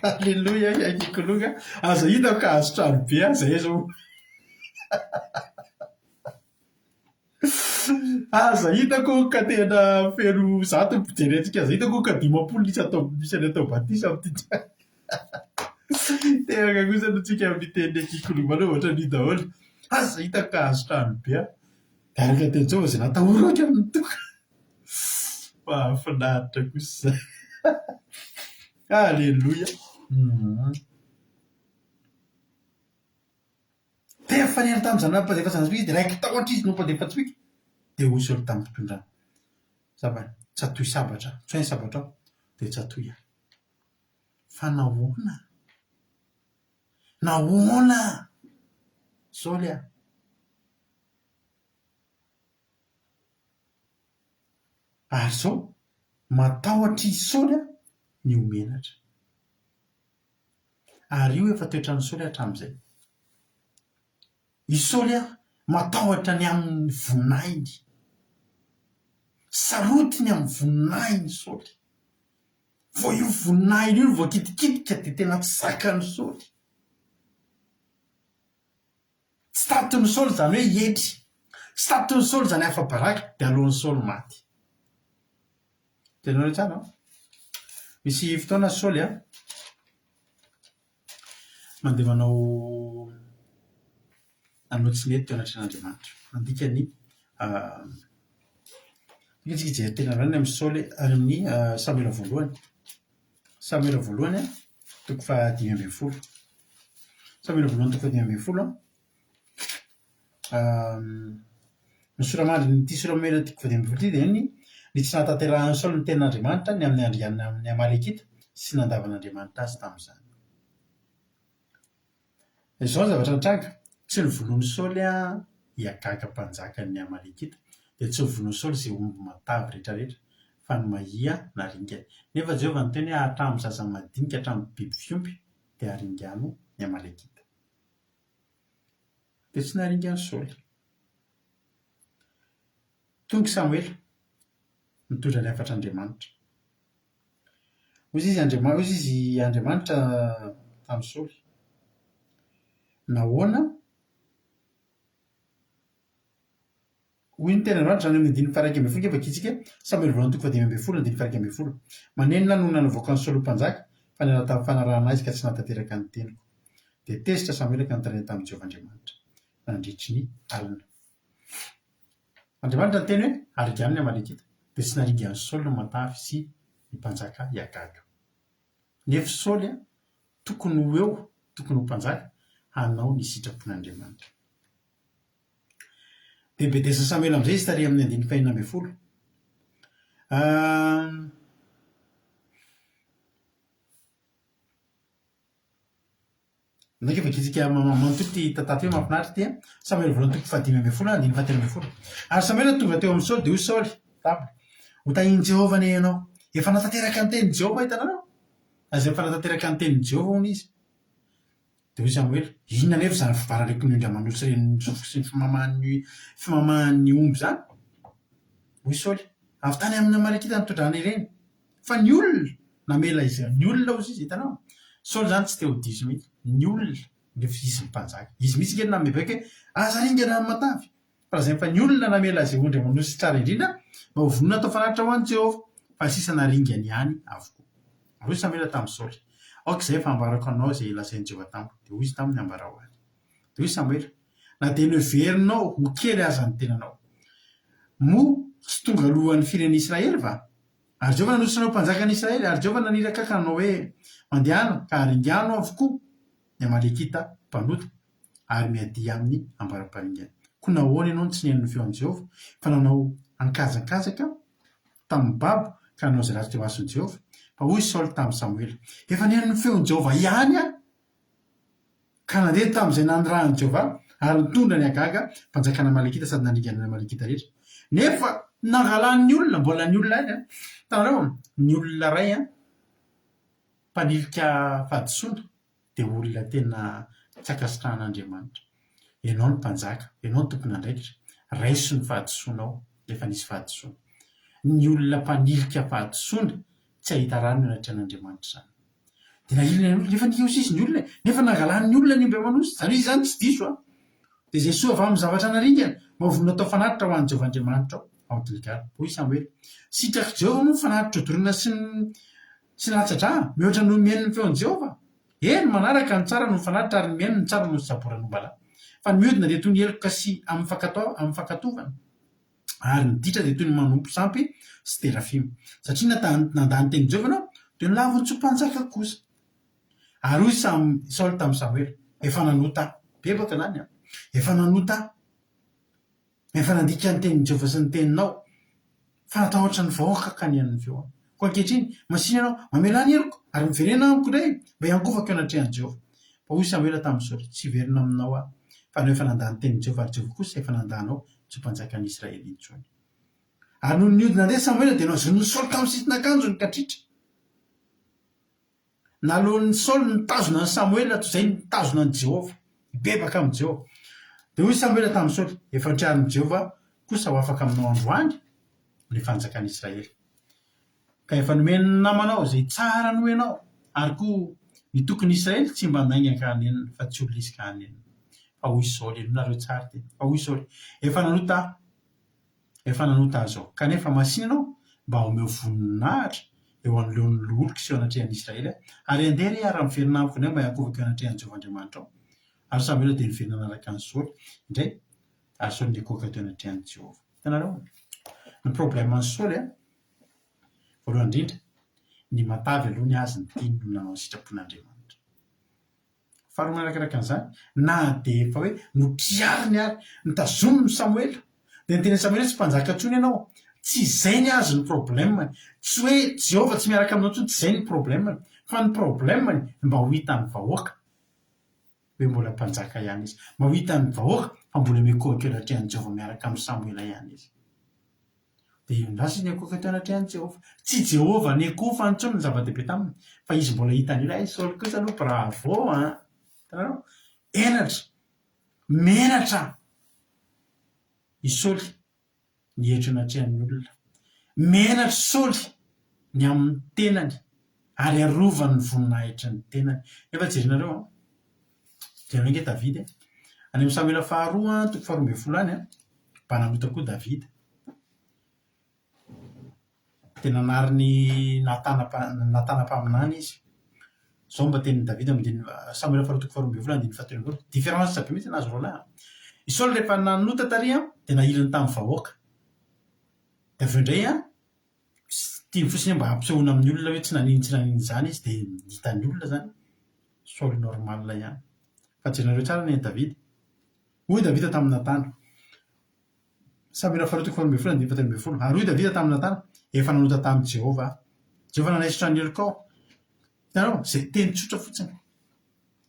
Aleloia Iakikologa, aza hitako ka azo trano be aza aiza o. Aza hitako ka tena feno zato ny mpijery antsika, aza hitako ka 50 ny isa atao isan'ny atao batisa amin'ity. Teraka kosa aloha tsika amin'ny tenin'i Akikologa aloha ohatran'io daholo. Aza hitako ka azo trano be aho. Araka ny tenin'i Jehovah izay natahorako amin'ny toko. Mahafinaritra kosa izany. Aleloia. Dia nifanena tamin'ny zanany mpandefa zana-tsipìka izy, dia raiki-tahotra izy no mpandefa tsipìka. Dia hoy Saoly tamin'ny mpitondra sabany, Tsatoy sabatra aho, tsoahy ny sabatrao, dia tsatoy aho. Fa nahoana? Nahoana? Saoly a! Ary izao, matahotra i Saoly ny ho menatra. Ary io efa toetran'i Saoly hatramin'izay. I Saoly matahotra ny amin'ny voninahiny. Sarotiny amin'ny voninahiny i Saoly. Vao io voninahiny io no voakitikitika dia tena tsy zakan'i Saoly. Tsy taton'i Saoly izany hoe hietry. Tsy taton'i Saoly izany afa-baraka, dia aleon'i Saoly maty. Hitanareo tsara an? Misy fotoana Saoly an, mandeha manao nanao tsy nety teo anatrehan'Andriamanitra. Handika ny Andeha isika hijery teny any amin'i Saoly any amin'ny Samoela voalohany. Samoela voalohany an, toko faha-15. Samoela voalohany toko faha-15 an. Ny sora-mandrin'ity Samoela toko faha-15 ity dia ny ny tsy nahatanterahan'i Saoly ny tenin'Andriamanitra ny amin'ny andrianina amin'ny Amalekita sy nandavan'Andriamanitra azy tamin'izany. Izao ny zavatra nitranga, tsy novonoin'i Saoly i Agaga mpanjakan'ny Amalekita, dia tsy novonoin'i Saoly izay omby matavy rehetrarehetra, fa ny mahia naringany. Nefa Jehovah niteny hoe, Hatramin'ny zaza madinika hatramin'ny biby fiompy. Dia aringano ny Amalekita. Dia tsy naringan'i Saoly. Tonga i Samoela, nitondra ny hafatr'Andriamanitra. Hoy izy Andriama- hoy izy Andriamanitra tamin'i Saoly, Nahoana? Hoy ny tenin'Andriamanitra any amin'ny andininy faha-11 ange vakintsika, Samoela voalohany toko faha-15 andininy faha-11. Manenina no nanaovako an'i Saoly ho mpanjaka, fa niala tamin'ny fanarahana ahy izy ka tsy nahatanteraka ny teniko. Dia tezitra Samoela ka nitaraina tamin'i Jehovah Andriamanitra, nandritry ny alina. Andriamanitra niteny hoe, Aringano ny Amalekita. Dia tsy naringan'i Saoly ny matavy sy ny mpanjaka i Agaga. Nefa Saoly tokony ho eo, tokony ho mpanjaka, hanao ny sitrapon'Andriamanitra. Dia bedesa Samoela amin'izay izy tary amin'ny andininy fahenina ambin'ny folo. Naika vakintsika manontolo ity tantara ity mahafinaritra ity an. Samoela voalohany toko fahadimy ambin'ny folo andininy fahatelo ambin'ny folo. Ary Samoela tonga teo amin'i Saoly dia hoy Saoly taminy, Ho tahin'i Jehovah anie ianao. Efa nahatanteraka ny tenin'i Jehovah hitanareo? Aza efa nahatanteraka ny tenin'i Jehovah hono izy. Dia hoy Samoela, Inona anefa izany fivararekon'ny ondry aman'osy sy renin'ny sofiko sy ny fimamahan'ny fimamahan'ny omby izany? Hoy Saoly, Avy tany amin'ny Amalekita nitondrana ireny. Fa ny olona namela izay, ny olona hozy izy, hitanao? Saoly izany tsy te ho diso mihitsy. Ny olona, nefa izy ny mpanjaka. Izy mihitsy ange no nanome baiko hoe, Aza ringana amin'ny matavy. Fa lazainy fa ny olona namela izay ondry aman'osy tsara indrindra mba ho vonona hatao fanatitra ho an'i Jehovah, fa ny sisa naringany ihany avokoa. Ary hoy Samoela tamin'i Saoly, Aoka izay fa hambarako anao izay lazain'i Jehovah tamiko. Dia hoy izy taminy, Ambarao ahy. Dia hoy Samoela, Na dia noheverinao ho kely aza ny tenanao, moa tsy tonga alohan'ny firenen'i Israely va? Ary Jehovah nanositra anao ho mpanjakan'i Israely, ary Jehovah naniraka ahy ka nanao hoe, Mandehana, ka aringano avokoa ny Amalekita mpanota, ary miadia aminy ambara-paringana. Koa nahoana ianao no tsy nihaino ny feon'i Jehovah, fa nanao ankazakazaka tamin'ny babo ka nanao izay ratsy teo imason'i Jehovah? Fa hoy Saoly tamin'i Samoela, Efa nihaino ny feon'i Jehovah ihany aho, ka nandeha tamin'izay nanirahan'i Jehovah, ary nitondra an'i Agaga, mpanjakan'ny Amalekita, sady nandringana ny Amalekita rehetra. Nefa nangalan'ny olona, mbola ny olona ihany an, hitanareo, ny olona iray an, mpanilika fahadisoana, dia olona tena tsy ankasitrahan'Andriamanitra. Ianao no mpanjaka, ianao no tompon'andraikitra, raiso ny fahadisoanao rehefa nisy fahadisoana. Ny olona mpanilika fahadisoana tsy hahita rariny eo anatrehan'Andriamanitra izany. Dia nahilina ny olona, nefa nihosa izy ny olona e, nefa nangalan'ny olona ny omby aman'osy, izany hoe izy izany tsy diso an! Dia izay soa avy amin'ny zavatra naringana, mba ho vonona atao fanatitra ho an'i Jehovah Andriamanitrao ao Gilgala. Hoy Samoela, Sitrak'i Jehovah moa ny fanatitra hodorana sy ny Tsy latsa-drà, mihoatra noho ny mihaino ny feon'i Jehovah? Eny, manaraka ny tsara noho ny fanatitra ary ny mihaino ny tsara noho ny saboran'ombalahy. Fa ny mihodina dia toy ny heloka sy amin'ny fankatoa amin'ny fankatoavana, ary ny ditra dia toy ny manompo sampy sy terafima. Satria nandà nandà ny tenin'i Jehovah ianao, dia nolavin'ny tsy ho mpanjaka kosa. Ary hoy Sam Saoly tamin'i Samoela, Efa nanota aho. Bebaka izany an! Efa nanota aho. Efa nandika ny tenin'i Jehovah sy ny teninao, fa natahotra ny vahoaka ka nihaino ny feony. Koa ankehitriny, masìna ianao, mamelà ny heloko, ary miverena amiko indray, mba hiankofako eo anatrehan'i Jehovah. Fa hoy Samoela tamin'i Saoly, Tsy hiverina aminao aho, fa ianao efa nandà ny tenin'i Jehovah, ary Jehovah kosa efa nandà anao tsy ho mpanjakan'ny Israely intsony. Ary nony nihodina handeha Samoela, dia nohazonin'i Saoly tamin'ny sisin'akanjony ka tritra. Naleon'i Saoly nitazona an'i Samoela toy izay nitazona an'i Jehovah. Hibebaka amin'i Jehovah. Dia hoy Samoela tamin'i Saoly, Efa notriarin'i Jehovah kosa ho afaka aminao androany ny fanjakan'Israely. Ka efa nomeny ny namanao izay tsara noho ianao, ary koa ny tokin'i Israely tsy mba handainga ka hanenina, fa tsy olona izy ka hanenina. Fa hoy Saoly, Henoinareo tsara ity, fa hoy Saoly, Efa nanota aho. Efa nanota azy aho. Kanefa masìna ianao mba omeo voninahitra eo anoloan'ny loholoko sy eo anatrehan'i Israely aho. Ary andeha re ary miverina amiko indray mba hiankohofako eo anatrehan'i Jehovah Andriamanitrao. Ary Samoela dia niverina nanaraka an'i Saoly indray, ary Saoly nikohaka teo anatrehan'i Jehovah. Hitanareo? Ny problème-n'i Saoly an, voalohany indrindra, ny matavy aloha ny azy ny tiany no nanao ny sitrapon'Andriamanitra. Faharoa manarakaraka an'izany, na dia efa hoe notriariny ary notazominy Samoela, dia niteny an'i Samoela hoe tsy mpanjaka intsony ianao. Tsy izay ny azy ny problème-ny. Tsy hoe Jehovah tsy miaraka aminao intsony, tsy izay ny problème-ny. Fa ny problème-ny mba ho hitan'ny vahoaka hoe mbola mpanjaka ihany izy. Mba ho hitan'ny vahoaka fa mbola mikohaka eo anatrehan'i Jehovah miaraka amin'i Samoela ihany izy. Dia lasa izy niankohoka teo anatrehan'i Jehovah. Tsy Jehovah niankohofany intsony no zava-dehibe taminy, fa izy mbola hitany hoe hay Saoly kosa aloha bravo an! Hitanareo? Henatra! Menatra i Saoly nihetra eo anatrehan'ny olona. Menatra i Saoly ny amin'ny tenany ary arovany ny voninahitry ny tenany. Nefa jerenareo an, jereo ange Davida e. Any amin'ny Samoela faharoa toko faharoa ambin'ny folo any an, mba nanota koa Davida. Dia nanarin'i Natana Natana mpaminany izy. Izao mba tenin'i Davida amin'ny andininy Samoela faharoa toko faharoa ambin'ny folo andininy fahatelo ambin'ny folo. Différence be mihitsy nahazo roalahy an. I Saoly rehefa nanota tary an, dia nahiliny tamin'ny vahoaka. Dia avy eo indray an, tiany fotsiny hoe mba hampisehoana amin'ny olona hoe tsy naninona tsy naninona izany izy dia hitan'ny olona izany. Saoly normal ihany. Fa jerenareo tsara ny an'i Davida. Hoy Davida tamin'i Natana, Samoela faharoa toko faharoa ambin'ny folo andininy fahatelo ambin'ny folo. Ary hoy Davida tamin'i Natana, Efa nanota tamin'i Jehovah aho. Jehovah nanaisotra ny helokao. Hitanareo? Izay teny tsotra fotsiny.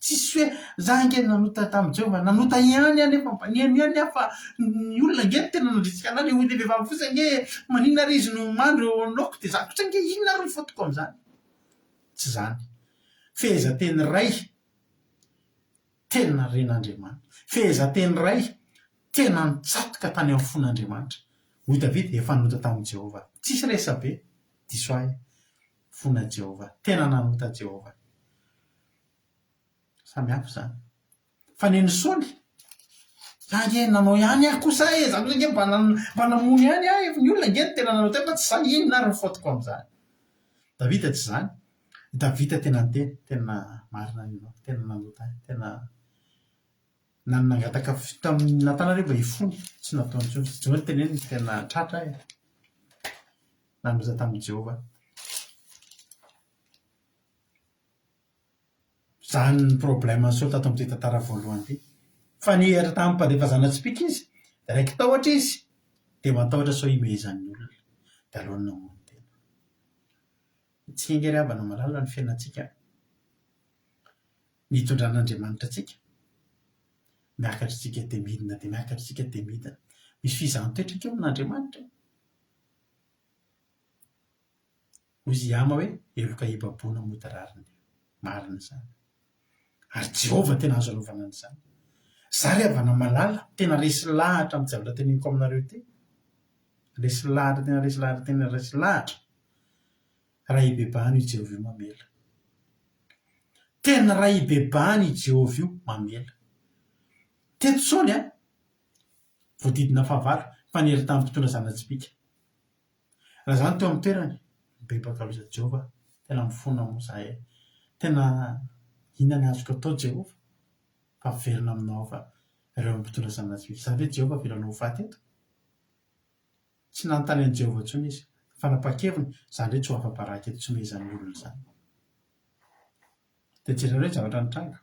Tsisy hoe, za ange nanota tamin'i Jehovah. Nanota ihany aho nefa mba nihaino ihany aho fa ny olona ange no tena nandrisika an'ahy. Ilay olona vehivavy fotsiny ange maninona ary izy no mandry eo anoloako dia za kosa ange inona ary ny faute-ko amin'izany? Tsy izany. Fehezanteny iray Tena ren'Andriamanitra. Fehezanteny iray tena nitsatoka tany amin'ny fon'Andriamanitra. Hoy Davida, Efa nanota tamin'i Jehovah. Tsisy resabe. Diso ahy. Fona Jehovah. Tena nanota Jehovah. Samy hafa izany. Fa nen'i Saoly, za ange nanao ihany aho kosa e, za kosa ange mba mba namono ihany aho e, ny olona ange no tena nanota fa tsy za, inona ary ny faute-ko amin'izany? Davida tsy izany. Davida tena niteny, tena marina ny anao, tena nanota ahy, tena na ny nangataka tamin'i Natana re mba hifona, tsy nataony intsony. Jehovah no teneniny, tena tratra aho e. Nanota tamin'i Jehovah aho. Izany ny problème an'i Saoly tato amin'ity tantara voalohany ity. Fa nihehatra tamin'ny mpandefa zana-tsipìka izy, dia raiki-tahotra izy, dia matahotra sao himehezan'ny olona, dia aleony namono tena. Tsy enga ry havana malala ny fiainantsika ny hitondran'Andriamanitra antsika. Miakatra isika dia midina, dia miakatra isika dia midina. Misy fizahan-toetra ange ao amin'Andriamanitra e. Hoy izy Yama hoe, heloka hibaboana mody rariny. Marina izany. Ary Jehovah tena azo anaovana an'izany. Za ry havana malala, tena resy lahatra amin'ny zavatra teneniko aminareo ity. Resy lahatra, tena resy lahatra, tena resy lahatra. Raha ibebahana io Jehovah io mamela. Tena raha ibebahana io Jehovah io mamela. Teto Saoly an, voadidina fahavalo, fa niery tamin'ny mpitondra zana-tsipìka. Raha za no teo amin'ny toerany, mibebaka aloha za, Jehovah, tena mifona moa za e. Tena inona ny azoko atao Jehovah? Fa miverina aminao fa ireo mpitondra zana-tsipìka. Za ve Jehovah avelanao ho faty eto? Tsy nanontany an'i Jehovah intsony izy. Ny fanapahan-keviny, Izaho indray tsy ho afa-baraka eto tsy mehezan'ny olona izany. Dia jereo ny zavatra nitranga.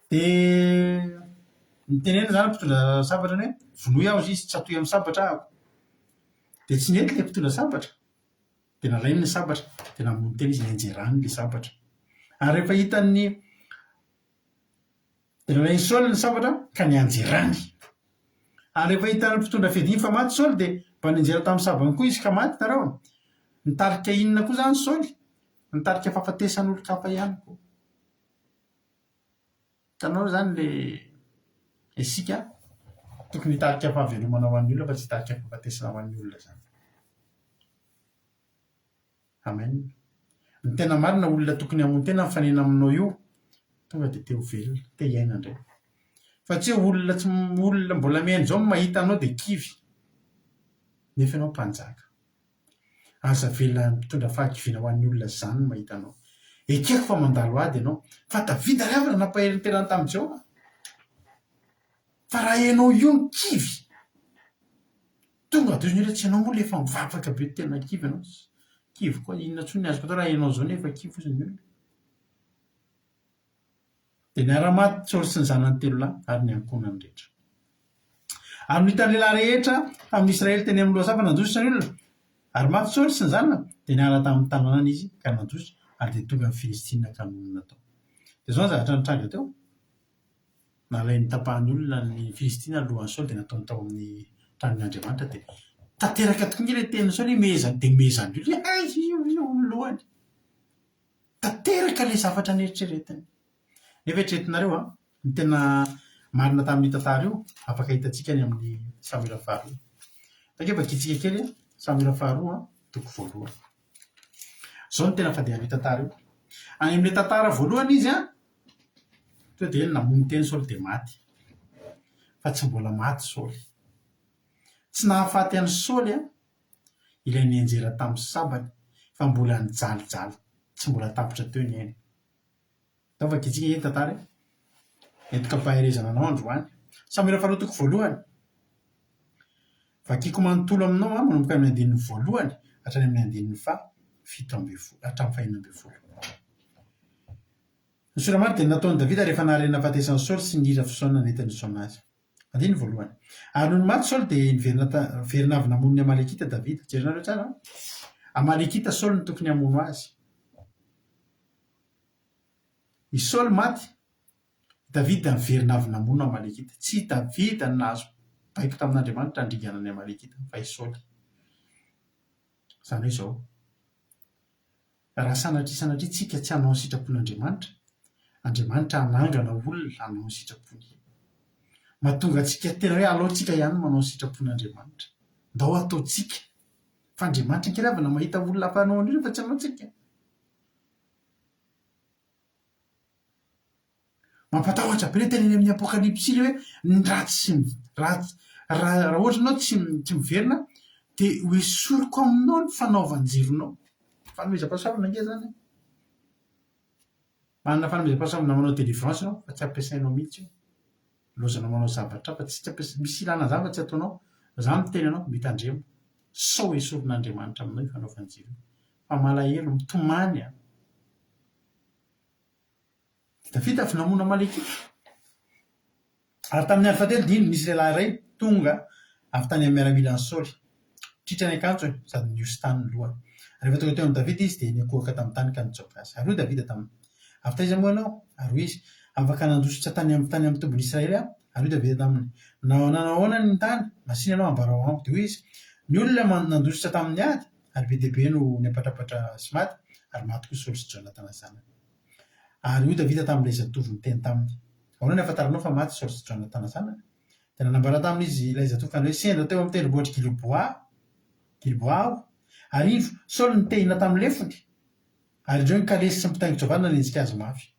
Dia nitenenina izany ny mpitondra sabatra ny hoe, vonoy aho izy, tsatoy amin'ny sabatra aho. Dia tsy nety ilay mpitondra sabatra. Dia nalainy ny sabatra, dia namono tena izy, nianjerany ilay sabatra. Ary rehefa hitan'ny Dia nalain'i Saoly ny sabatra ka nianjerany. Ary rehefa hitan'ny mpitondra fiadiana fa maty Saoly, dia mba nianjera tamin'ny sabany koa izy ka maty nareo. Nitarika inona koa izany Saoly? Nitarika fahafatesan'olon-kafa ihany koa. Hitanao izany le isika tokony hitarika fahavelomana ho an'ny olona fa tsy hitarika fahafatesana ho an'ny olona izany. Amen. Ny tena marina olona tokony hamono tena mifanena aminao io tonga dia te ho velona, te hiaina indray. Fa tsy hoe olona tsy olona mbola mihaino izao no mahita anao dia kivy. Nefa ianao mpanjaka. Aza avela mitondra fahakiviana ho an'ny olona izany ny mahita anao. Ekeko fa mandalo ady ianao. Fa Davida ry havana nampahery ny tenany tamin'i Jehovah. Fa raha ianao io no kivy, Tonga dia hoy ny olona tsy ianao moa ilay efa mivavaka be tena kivy ianao, kivy koa inona intsony ny azoko atao raha ianao izao nefa kivy hozy ny olona. Dia niara-maty Saoly sy ny zanany telo lahy ary ny ankohonany rehetra. Ary no hitan'ny lehilahy rehetra tamin'ny Israely teny amin'ny lohasaha fa nandositra ny olona. Ary maty Saoly sy ny zanany, dia niala tamin'ny tanànany izy ka nandositra, ary dia tonga ny Filistina ka nonina tao. Dia izao ny zavatra nitranga teo. Nalain'ny tapahan'ny olona ny Filistina ny lohan'i Saoly dia nataony tao amin'ny tranon'ny Andriamanitra dia tanteraka tokoa ange ilay tenin'i Saoly hoe mehezany dia mehezan'ny olona hoe hay io io ny lohany. Tanteraka ilay zavatra neritreretiny. Nefa eritreretinareo an, ny tena marina tamin'io tantara io, afaka hitantsika any amin'ny Samoela faharoa. Andeha ange vakintsika kely Samoela faharoa toko voalohany. Izao no tena fandehan'io tantara io. Any amin'ilay tantara voalohany izy an, tonga dia namono teny Saoly dia maty. Fa tsy mbola maty Saoly. Tsy nahafaty an'i Saoly an, ilay nianjera tamin'ny sabany fa mbola nijalijaly tsy mbola tapitra teo ny ainy. Ndao vakintsika ange ny tantara e. Entiko ampaherezana anao androany. Samoela faharoa toko voalohany. Vakiko manontolo aminao an, manomboka amin'ny andininy voalohany hatrany amin'ny andininy faha 17, hatramin'ny faha 16. Ny sora-maro dia nataon'i Davida rehefa nahare ny nahafatesan'i Saoly sy ny hira fisaonana nentin'i Saona azy. Andininy voalohany. Ary nony maty Saoly dia niverina ta, niverina avy namono ny Amalekita Davida. Jerenareo tsara an. Amalekita Saoly no tokony hamono azy. I Saoly maty, Davida niverina avy namono Amalekita. Tsy i Davida no nahazo baiko tamin'Andriamanitra handringana ny Amalekita, fa i Saoly. Izany hoe izao, raha sanatria sanatria tsika tsy hanao ny sitrapon'Andriamanitra, Andriamanitra hanangana olona hanao ny sitrapony. Mahatonga antsika tena hoe alao tsika ihany manao ny sitrapon'Andriamanitra. Ndao ataontsika. Fa Andriamanitra ange ravana mahita olona hafa hanao an'io rehefa tsy hanao tsika. Mampatahotra be ilay teny any amin'ny Apokalypsy ilay hoe ny ratsy sy ny ratsy raha raha ohatra ianao tsy tsy miverina dia ho esoriko aminao ny fanaovan-jironao. Fanomezam-pahasoavana ange izany e. Manana fanomezam-pahasoavana manao délivrance ianao fa tsy ampiasainao mihitsy io. Lozanao manao zavatra fa tsy tsy ampiasa- misy ilana an'izany fa tsy ataonao. Za miteny anao, mitandrema sao esorin'Andriamanitra aminao io fanaovan-jiro io. Fa malahelo, mitomany an. Davida avy namono Amalekita. Ary tamin'ny andro fahatelo dia indro nisy lehilahy iray tonga avy tany amin'ny miaramilan'i Saoly. Tritra ny akanjony sady nihosin-tany ny lohany. Rehefa tonga teo amin'i Davida izy dia niankohoka tamin'ny tany ka nitsaoka azy. Ary hoy Davida taminy, Avy taiza moa ianao? Ary hoy izy, Afaka nandositra tany amin'ny tany amin'ny tombon'i Israely aho. Ary hoy Davida taminy, Nanao ahoana ny tany? Masìna ianao ambarao amiko. Dia hoy izy, Ny olona nandositra tamin'ny ady, ary be dia be no niampatrampatra sy maty, ary maty koa Saoly sy Jonatana zanany. Ary hoy Davida tamin'ilay zatovo niteny taminy, Ahoana ny ahafantaranao fa maty Saoly sy Jonatana zanany? Dia nanambara taminy izy ilay zatovo ka nanao hoe, Sendra teo amin'ny tendrombohitr'i Gilboa, Gilboa aho, ary indro, Saoly nitehina tamin'ny lefony, ary indreo ny kalesy sy ny mpitaingin-tsoavaly nanenjika azy mafy.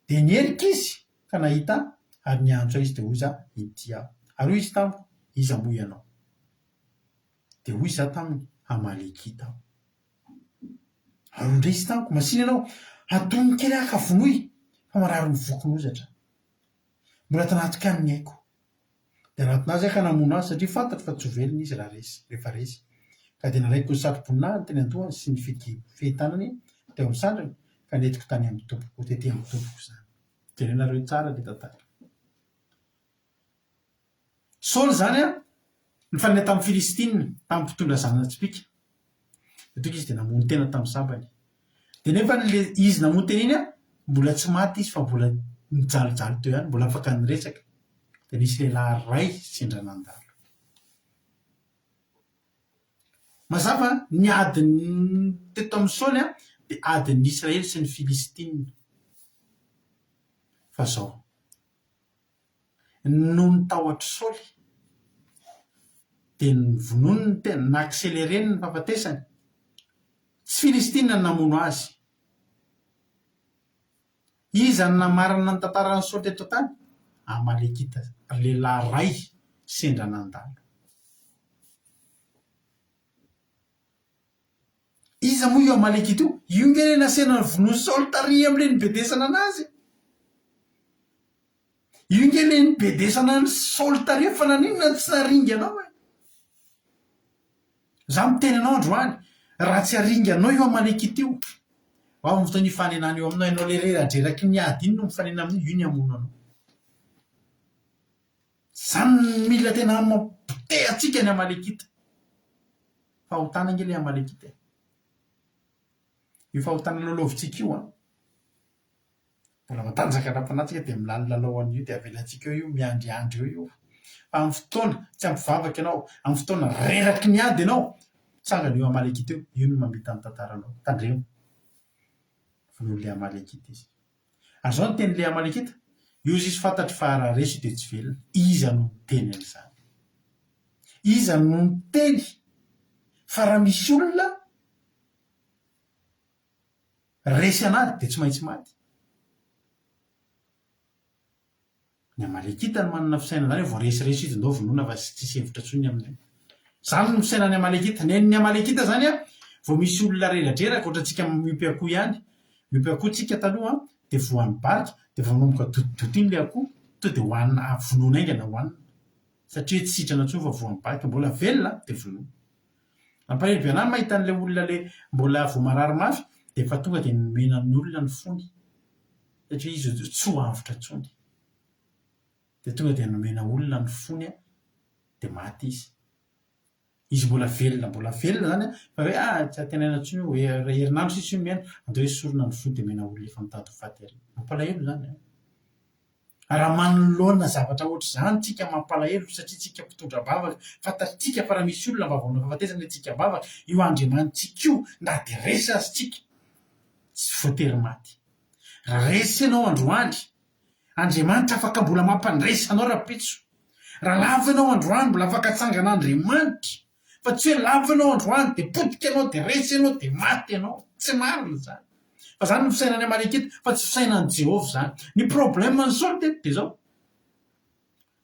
Dia niherika izy ka nahita ahy, ary niantso ahy izy, dia hoy izaho, Inty aho. Ary hoy izy tamiko, Iza moa ianao? Dia hoy izaho taminy, Amalekita aho. Ary hoy indray izy tamiko, Masìna ianao, adonony kely aho ka vonoy, fa marary ny voky ny hozatra. Mbola tanaty kany ny aiko. Dia nanatona azy aho ka namono azy, satria fantatro fa tsy ho velona izy raha resy, rehefa resy. Ka dia nalaiko ny satroboninahiny teny an-dohany sy ny fehintànany teo amin'ny sandriny, ka nentiko tany amin'ny tompoko, tety amin'ny tompoko izany. Jerenareo tsara ilay tantara. Saoly izany an, nifanena tamin'ny Filistina, tamin'ny mpitondra zana-tsipìka. Dia tonga izy dia namono tena tamin'ny sabany. Dia nefa ilay izy namono tena iny an, mbola tsy maty izy fa mbola nijalijaly teo ihany, mbola afaka niresaka. Dia nisy lehilahy iray sendra nandalo. Mazava ny adin'ny teto amin'i Saoly an, dia adin'ny Israely sy ny Filistina. Fa izao. Noho ny tahotr'i Saoly, dia novonoiny ny tenany, na-accélérer-ny ny fahafatesany. Tsy Filistina no namono azy. Iza no namarana ny tantaran'i Saoly teto an-tany? Amalekita, lehilahy iray sendra nandalo. Iza moa io Amalekita io? Io nge ilay nasaina novonoin'i Saoly tary amin'ilay nibedesana anazy. Io nge ilay nibedesana an'i Saoly tary fa naninona no tsy naringanao e? Za miteny anao androany, raha tsy aringanao io Amalekita io, ho avy ny fotoana hifanenana eo aminao, ianao ilay reradreraky ny ady iny no mifanena amin'io, io ny hamono anao. Zany no mila tena mampite antsika ny Amalekita. Fahotana ange ilay Amalekita e. Io fahotana lalaovintsika io an. Mbola matanjaka ara-panahy tsika dia milalilalao an'io dia avelantsika eo io miandriandry eo io. Fa amin'ny fotoana tsy ampy vavaka ianao, amin'ny fotoana reraky ny ady ianao, tsangana io Amalekita io, io no mamita ny tantaranao. Tandremo. Vonoin'ilay Amalekita izy. Ary izao ny tenin'ilay Amalekita, Io izy fantatro fa raha resy io dia tsy velona. Iza no niteny an'izany? Iza no niteny fa raha misy olona resy an'ady dia tsy maintsy maty? Ny Amalekita no manana fisainana izany hoe vao resiresy izy ndao vonoina fa tsisy hevitra intsony ny amin'io. Izany no fisainan'ny Amalekita. Ny an'ny Amalekita izany an, vao misy olona reradreraka ohatrantsika miompy akoho ihany. Miompy akoho tsika taloha an, dia voan'ny barika, dia vao manomboka dotidoty iny ilay akoho, tonga dia hohanina, vonoina haingana hohanina. Satria tsy sitrana intsony fa voan'ny barika. Mbola velona dia vonoina. Mampalahelo be anah ny mahita an'ilay olona ilay mbola vao marary mafy dia efa tonga dia nomena ny olona ny fony. Satria izy tsy ho avotra intsony. Dia tonga dia nomena olona ny fony dia maty izy. Izy mbola velona mbola velona izany an, fa hoe ah tsy antenaina intsony io, herinandro sisa io miaina, andao esorina ny fony dia omena olona efa mitady ho faty ary. Mampalahelo izany an. Raha manoloana zavatra ohatr'izany tsika mampalahelo satria tsika mpitondra am-bavaka, fantatsika fa raha misy olona mba vaovao fahafatesana tsika am-bavaka, io Andriamanitsika io na dia resy aza tsika tsy voatery maty. Raha resy ianao androany, Andriamanitra afaka mbola mampandresy anao rahampitso. Raha lavo ianao androany mbola afaka atsangan'Andriamanitra. Fa tsy hoe lavo ianao androany dia potika ianao dia resy ianao dia maty ianao. Tsy marina izany. Fa izany no fisainan'ny Amalekita fa tsy fisainan'i Jehovah izany. Ny problème an'i Saoly teto dia izao,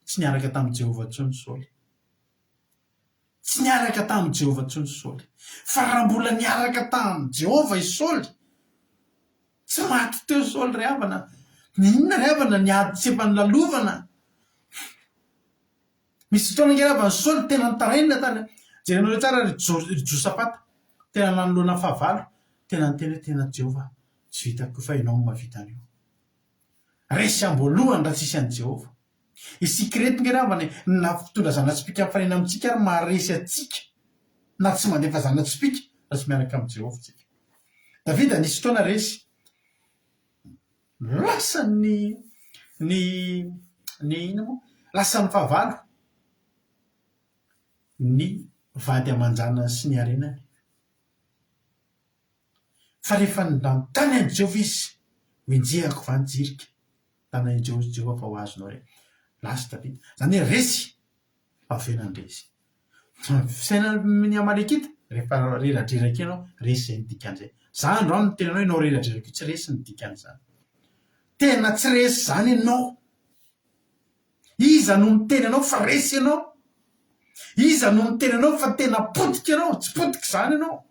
tsy niaraka tamin'i Jehovah intsony Saoly. Tsy niaraka tamin'i Jehovah intsony Saoly. Fa raha mbola niaraka tamin'i Jehovah i Saoly, tsy maty teo Saoly ry havana. Ny inona ry havana? Ny ady tsy efa nolalovana. Misy fotoana ange ry havana Saoly tena nitaraina tany. Jerenareo tsara ry Jo- Josafata. Tena nanoloana fahavalo. Tena niteny hoe tena Jehovah, tsy vitako io fa ianao no mahavita an'io. Resy am-boalohany raha tsisy an'i Jehovah. Isika ireto nge ravana e, na mpitondra zana-tsipìka mifanena amintsika ary maharesy antsika na tsy mandefa zana-tsipìka raha tsy miaraka amin'i Jehovah isika. Davida nisy fotoana resy. Lasa ny ny ny inona moa? Lasa ny fahavalo ny vady aman-janany sy ny harenany. Fa rehefa nanontany an'i Jehovah izy, Hoenjehako va ny jirika? Tana i Jehovah fa ho azonao re. Lasa Davida. Izany hoe resy, fa avy eo nandresy. Fisainan'ny Amalekita, rehefa reradreraka eo ianao, resy izay ny dikan'izay. Za androany miteny anao ianao reradreraka io tsy resy ny dikan'izany. Tena tsy resy izany ianao. Iza no miteny anao fa resy ianao? Iza no miteny anao fa tena potika ianao? Tsy potika izany ianao.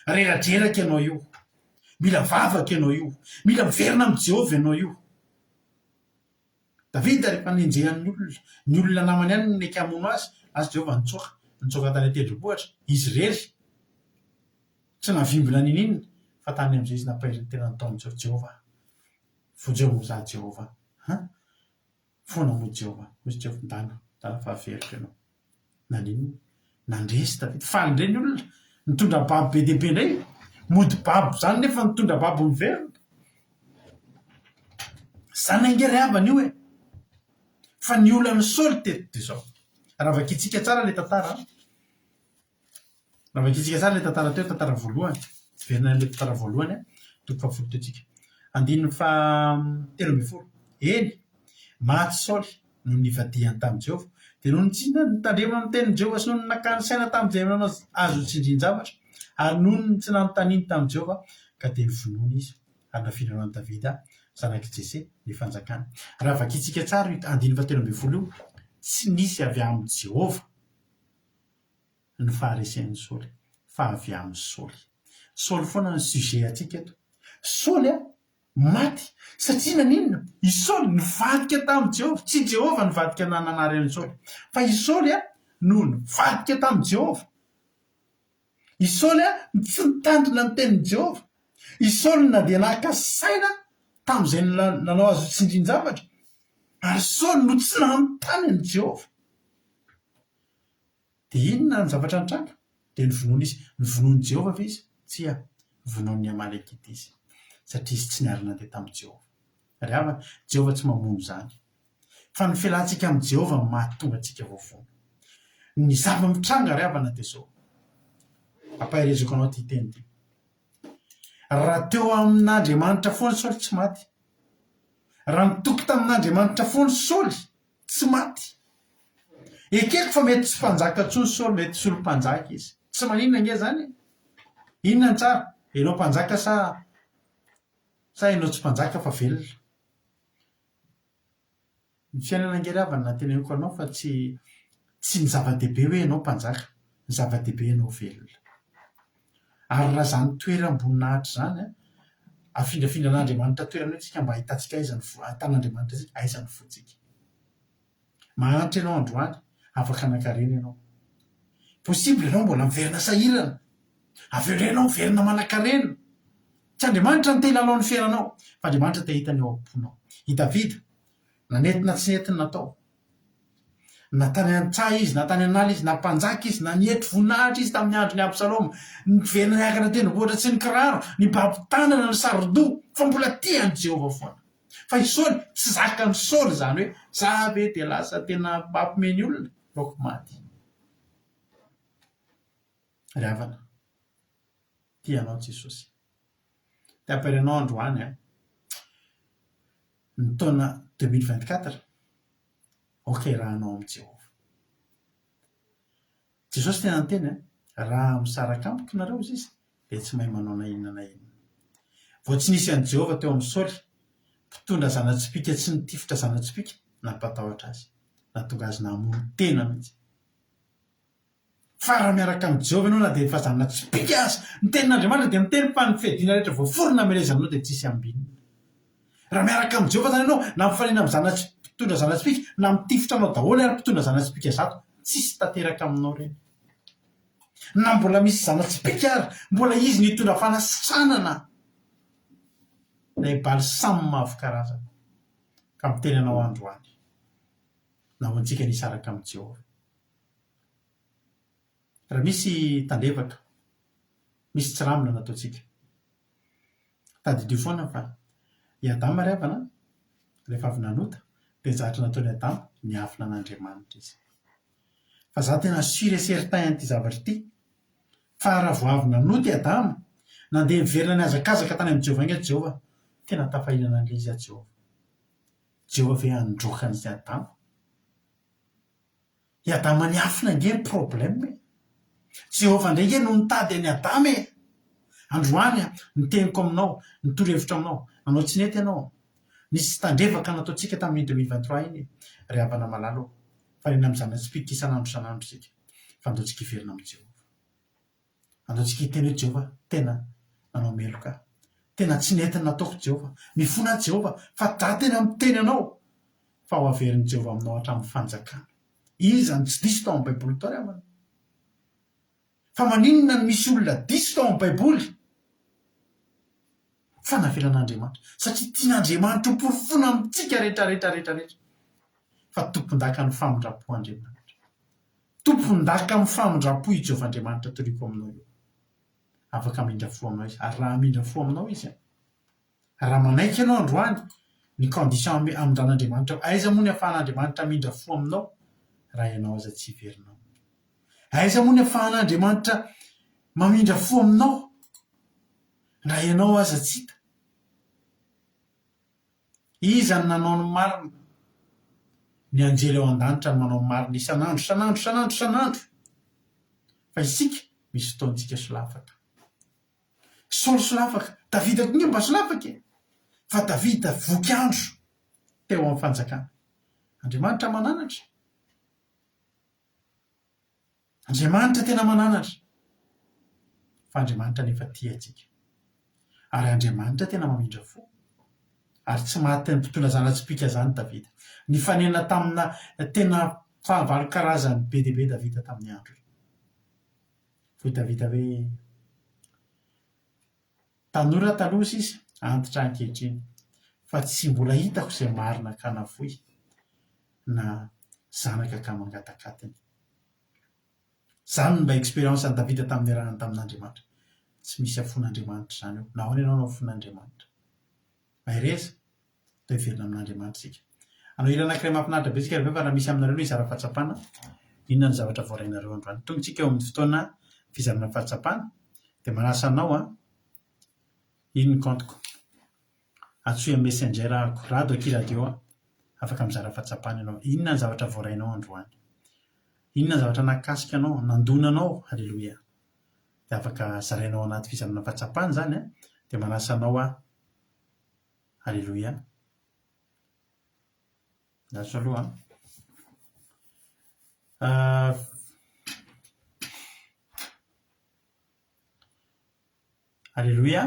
Reradreraka ianao io. Mila vavaka ianao io. Mila miverina amin'i Jehovah ianao io. Davida rehefa nenjehan'ny olona, ny olona namany ihany no nety hamono azy, lasa Jehovah nitsoaka, nitsoaka tany an-tendrombohitra, izy irery, tsy nahavimbina n'inon'inona, fa tany amin'izay izy nampahery ny tenany tao amin'i Jehovah, Jehovah, vonjeo moa izaho Jehovah, hein? Foana moa Jehovah. Hoy izy Jehovah, Ndana, ndana fa averiko ianao. Naninona? Nandresy Davida. Faly indray ny olona. Nitondra babo be dia be indray. Mody babo izany nefa nitondra babo miverina. Izany ange ry havana io e. Fa ny olan'i Saoly teto dia izao. Raha vakintsika tsara ilay tantara, Raha vakintsika tsara ilay tantara teo, tantara voalohany, miverina amin'ilay tantara voalohany, toko fahafolo teo tsika. Andininy faha-13. Eny, maty Saoly noho ny nivadihany tamin'i Jehovah, dia noho ny tsy nitandremany ny tenin'i Jehovah sy noho ny nakany saina tamin'izay nanao azy ho tsindrin-javatra, ary noho ny tsy nanontaniany tamin'i Jehovah, ka dia novonoina izy, ary nafindra ho an'i Davida, zanak'i Jese, ny fanjakany. Raha vakintsika tsara io andininy faha-13 io, tsy nisy avy amin'i Jehovah ny faharesen'i Saoly fa avy amin'i Saoly. Saoly foana no sujet antsika eto. Saoly a, maty satria naninona? I Saoly nivadika tamin'i Jehovah. Tsy Jehovah nivadika nanary an'i Saoly fa i Saoly a no nivadika tamin'i Jehovah. I Saoly a tsy nitandrina ny tenin'i Jehovah. I Saoly na dia naka saina tamin'izay nanao azy ho tsindrin-javatra ary Saoly no tsy nanontany an'i Jehovah. Dia inona ny zavatra nitranga? Dia novonoina izy. Novonoin'i Jehovah ve izy? Tsia, novonoin'ny Amalekita izy, satria izy tsy niara-nandeha tamin'i Jehovah. Ry havana, Jehovah tsy mamono izany. Fa ny fialantsika amin'i Jehovah no mahatonga antsika voavono. Ny zava-mitranga ry havana dia izao. Ampahereziko anao ity teny ity. Raha teo amin'Andriamanitra foana Saoly tsy maty. Raha nitoky tamin'Andriamanitra foana Saoly tsy maty. Ekeko fa mety tsy mpanjaka intsony Saoly, mety tsy olom-panjaka izy. Tsy maninona ange izany e. Inona no tsara? Ianao mpanjaka sa sa ianao tsy mpanjaka fa velona? Ny fiainana ange ry havana teneniko anao fa tsy tsy ny zava-dehibe hoe ianao mpanjaka, ny zava-dehibe ianao velona. Ary raha izany toeram-boninahitra izany an, afindrafindran'Andriamanitra toerana eo tsika mba ahitantsika aiza ny fo, ahitan'Andriamanitra antsika aiza ny fontsika. Mahantra ianao androany, afaka hanan-karena ianao. Possible ianao mbola miverina sahirana, avy eo indray ianao miverina manan-karena. Tsy Andriamanitra no te hilalao ny fiainanao, fa Andriamanitra te hahita ny ao am-ponao. I Davida, na nety na tsy nety ny natao. Na tany an-tsaha izy, na tany an'ala izy, na mpanjaka izy, na nietry voninahitra izy tamin'ny andron'i Absaloma, niverina niakatra tendrombohitra tsy nikiraro, nibaby tanana, nisaro-doha, fa mbola tia an'i Jehovah foana. Fa i Saoly, tsy zakan'i Saoly izany hoe, za ve dia lasa tena mampiomehy ny olona? Ataoko maty. Ry havana, tia anao Jesosy. Te hampahery anao androany an, ny taona 2024, aoka hiarahanao amin'i Jehovah. Jesosy tena niteny an, raha misaraka amiko nareo hozy izy dia tsy mahay manao na inona na inona. Vao tsy nisy an'i Jehovah teo amin'i Saoly, mpitondra zana-tsipìka tsy nitifitra zana-tsipìka, nampatahotra azy, nahatonga azy namono tena mihitsy. Fa raha miaraka amin'i Jehovah ianao na dia efa zana-tsipìka aza, ny tenin'Andriamanitra dia miteny fa ny fiadiana rehetra voaforona hamelezana anao dia tsisy ambinina. Raha miaraka amin'i Jehovah izany ianao, na mifanena amin'ny zana-tsy mpitondra zana-tsipìka, na mitifitra anao daholo ary mpitondra zana-tsipìka zato, tsisy tanteraka aminao ireny. Na mbola misy zana-tsipìka ary, mbola izy no hitondra fanasitranana ilay balsam mavo karazana. Ka miteny anao androany, nahoantsika ny hisaraka amin'i Jehovah. Raha misy tandrevaka, misy tsirambina nataontsika. Tadidio foana fa i Adama ry havana rehefa avy nanota dia zatra nataon'i Adama niafina an'Andriamanitra izy. Fa za tena sur et certain an'ity zavatra ity fa raha vao avy nanota i Adama, nandeha niverina nihazakazaka tany amin'i Jehovah ange Jehovah, tena tafahinana an'ilay izy aho Jehovah. Jehovah ve handroaka an'i Adama? I Adama niafina ange ny problème e! Jehovah indray ange no nitady an'i Adama e! Androany aho, ny teniko aminao, ny torohevitro aminao, nanao tsy nety ianao. Nisy tandrevaka nataontsika tamin'iny 2023 iny, ry havana malala ô. Fa nena amin'ny zana-tsipìka isan'andro isan'andro isika, fa andao tsika hiverina amin'i Jehovah. Andao tsika hiteny hoe Jehovah, tena nanao meloka aho. Tena tsy nety ny nataoko Jehovah. Mifona aho Jehovah, fa za tena miteny anao fa ho averin'i Jehovah aminao hatramin'ny fanjakana. Iza no tsy diso tao amin'ny Baiboly tao ry havana? Fa maninona no misy olona diso tao amin'ny Baiboly? Fa navelan'Andriamanitra. Satria tian'Andriamanitra ho porofoina amintsika rehetra rehetra rehetra rehetra fa tompondakan'ny famindram-po Andriamanitra. Tompon-daka amin'ny famindram-po i Jehovah Andriamanitra toriko aminao io. Afaka hamindra fo aminao Izy. Ary raha hamindra fo aminao Izy, raha manaiky ianao androany ny condition hamindran'Andriamanitra, aiza moa ny ahafahan'Andriamanitra hamindra fo aminao raha ianao aza tsy hiverina aminy? Aiza moa ny ahafahan'Andriamanitra mamindra fo aminao raha ianao aza tsy hita? Iza no nanao ny marina? Ny anjely ao an-danitra no manao ny marina isan'andro, isan'andro, isan'andro, isan'andro. Fa isika, misy fotoantsika solafaka. Saoly solafaka, Davida koa nge mba solafaka e! Fa Davida voky andro teo amin'ny fanjakana. Andriamanitra mananatra. Andriamanitra tena mananatra, fa Andriamanitra anefa tia antsika. Ary Andriamanitra tena mamindra fo. Ary tsy maty mpitondra zana-tsipìka izany Davida. Nifanena tamina tena fahavalo karazany be dia be Davida tamin'ny androny. Hoy Davida hoe, Tanora taloha sisa, antitra ankehitriny, fa tsy mbola hitako izay marina ka nafoy, na zanaka ka mangatak'atiny. Izany no mba expérience an'i Davida tamin'ny niarahany tamin'Andriamanitra. Tsy misy afoin'Andriamanitra izany eo. Nahoana ianao no afoin'Andriamanitra? Mahereza! Atao hiverina amin'Andriamanitra isika. Hanao hira anankiray mahafinaritra be isika ry fa raha misy aminareo no hizara fahatsapana, inona ny zavatra voarainareo androany? Tonga isika eo amin'ny fotoana fizarana fahatsapana, dia manasa anao an, iny ny compte-ko. Antsoy amin'ny messenger ahako, rado akia radio an, afaka mizara fahatsapana ianao. Inona ny zavatra voarainao androany? Inona ny zavatra nahakasika anao, nandona anao? Aleloia. Dia afaka zarainao anaty fizarana fahatsapana izany an, dia manasa anao aho. Aleloia. Lasa aloha an. Ah, Aleloia.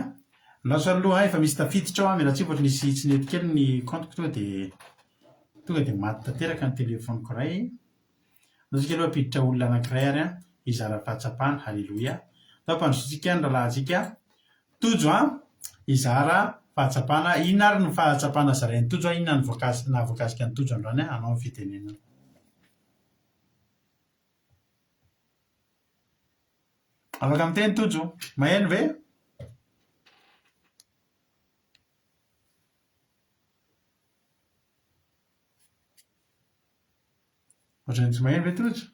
Lasa aloha efa misy tafiditra ao an, miala tsiny fa ohatry nisy tsy nety kely ny compte-ko tonga dia tonga dia maty tanteraka ny téléphone-ko iray. Andao tsika aloha hampiditra olona anankiray ary an, hizara fahatsapana. Aleloia. Andao ampandrosoantsika ny rahalahintsika Tojo an, hizara fahatsapana. Inona ary no fahatsapana zarain'i Tojo an? Inona no voakasika nahavoakasika an'i Tojo androany an? Anao ny fitenenana. Afaka miteny Tojo. Maheno ve? Ohatran'ny tsy maheno ve Tojo?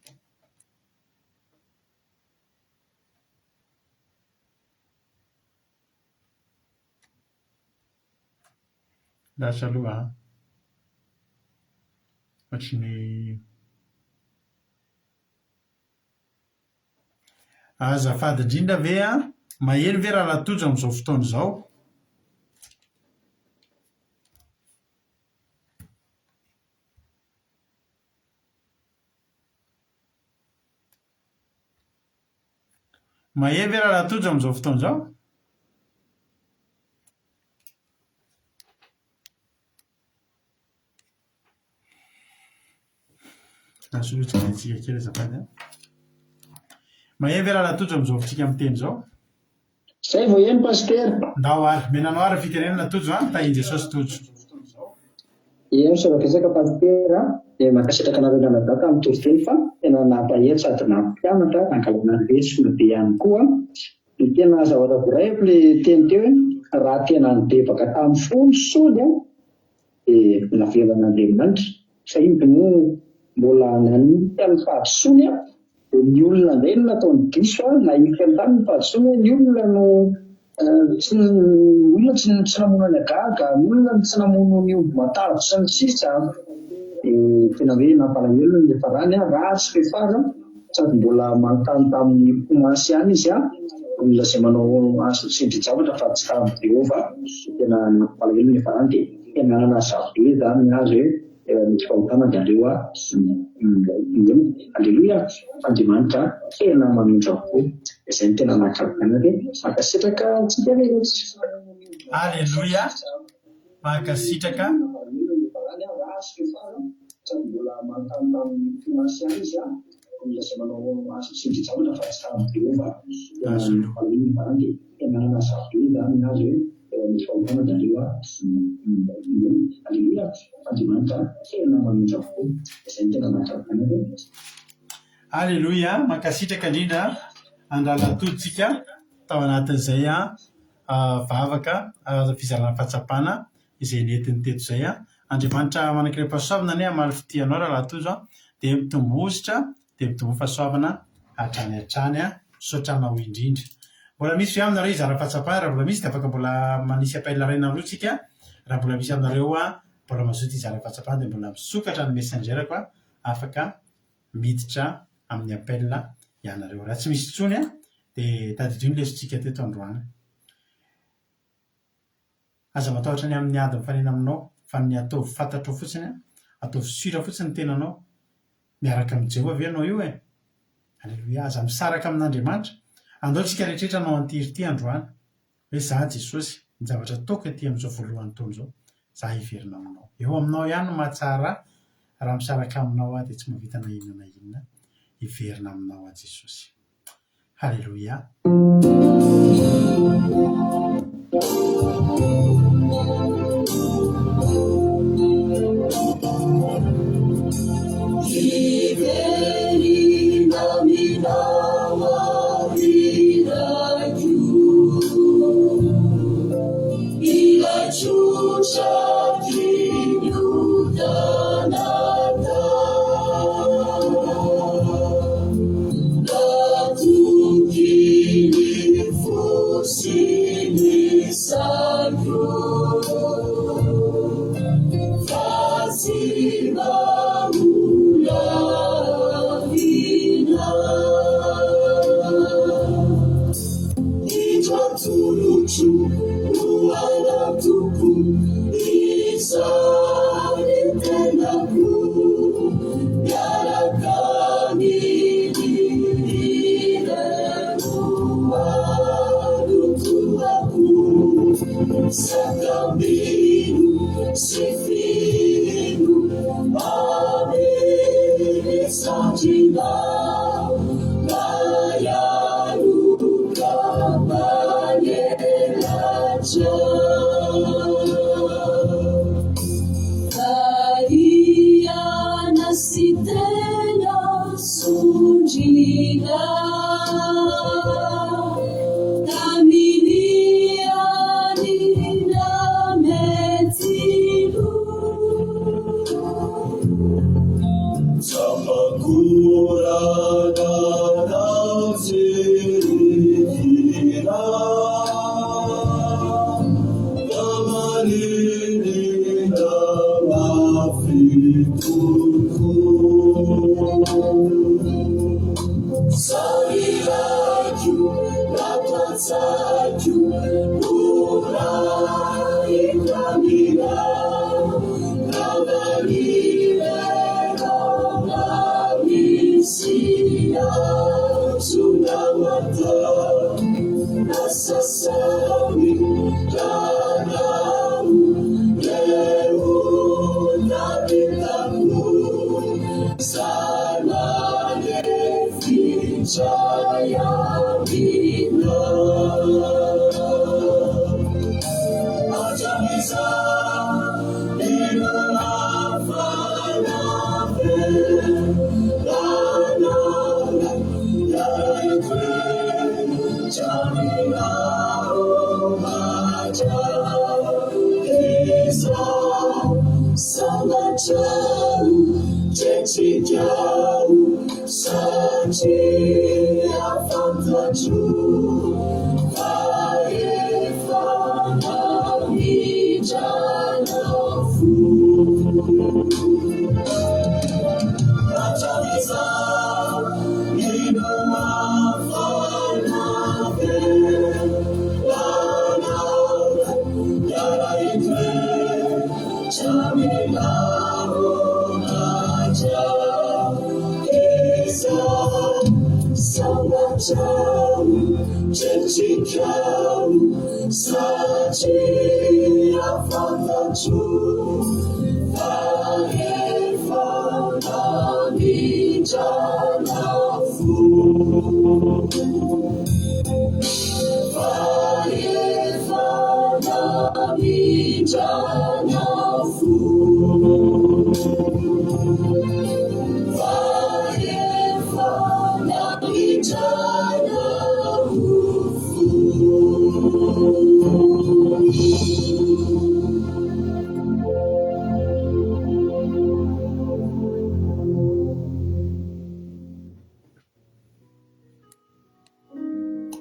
Lasa aloha an. Ohatry ny Azafady indrindra ve an! Maheno ve Rahalahy Tojo amin'izao fotoana izao? Maheno ve Rahalahy Tojo amin'izao fotoana izao? Lasa aloha jerentsika kely azafady an. Maheno ve Rahalahy Tojo amin'izao tsika miteny izao? Zay vao heno Pasitera. Ndao ary. Menanao ary ny fitenenana Tojo an. Tahin'i Jesosy Tojo. Ie misaotra betsaka Pasitera a! Dia mankasitraka anareo mianadahy tamin'ny toriteny fa tena nampahery sady nampianatra nangalana lesona be ihany koa. Ny tena zavatra voaraiko le teny teo hoe raha tena nibebaka tamin'ny fony Saoly a! dia navelan'Andriamanitra saingy moa mbola nanilika ny fahadisoany a! Dia ny olona indray no nataony diso a! Nahilika ny tany ny fahadisoany hoe ny olona no tsy ny olona tsy tsy namono an'i Agaga, ny olona no tsy namono ny omby matavy sy ny sisa. Dia tena hoe nampalahelo ny niafarany a! Ratsy fiafara sady mbola manontany tamin'ny mpimasy ihany izy a! Olona izay manao asa tsindrin-javatra fa tsy tamin'i Jehovah. Dia tena nampalahelo ny niafarany dia tena nanana be izany ny azy hoe. Misy fahotana dia aleo minia. Aleloia! Andriamanitra tena mamindra fo. Izay no tena nahagaga anay dia mankasitraka antsika rehetra. Aleloia! Mankasitraka. Aleloia! Mankasitraka indrindra an-dRalatoa tsika tao anatin'izay vavaka fizarana fahatsapana izay nentiny teto izay. Andriamanitra manan-karem-pahasoavana anie hamaly fitia anao Rahalahy Tojo a! Dia mitomboa dia mitomboa fahasoavana hatrany hatrany a! Misaotra anao indrindra. Mbola misy ve aminareo hizara fahatsapana? Raha mbola misy dia afaka mbola manisy appel iray na roa tsika. Raha mbola misy aminareo mbola mazoto hizara fahatsapana dia mbola misokatra ny messenger-ko afaka miditra amin'ny appel ianareo. Raha tsy misy intsony dia tadidio ny lesontsika teto androany. Aza matahotra ny amin'ny ady mifanena aminao fa ny ataovy fantatrao fotsiny an, ataovy sûr fotsiny ny tenanao, miaraka amin'i Jehovah ve ianao io e? Aleloia, aza misaraka amin'Andriamanitra. Andao tsika rehetrrehetra hanao an'ity hira ity androany, hoe za Jesosy, ny zavatra ataoko ety amin'izao voalohan'ny taona izao, za hiverina aminao. Eo aminao ihany no mahatsara ahy, raha misaraka aminao aho dia tsy mahavita na inona na inona, hiverina aminao aho Jesosy. Haleloia. Hiverina aminao aho ry Raiko, Ilay tsotra tia. Sakamino sy fino amin'ny sandrinao Maialoka manelatra. Variana sy tena sondriana tamin'ny alina maitsilo. Tsapako raha nanjirihira.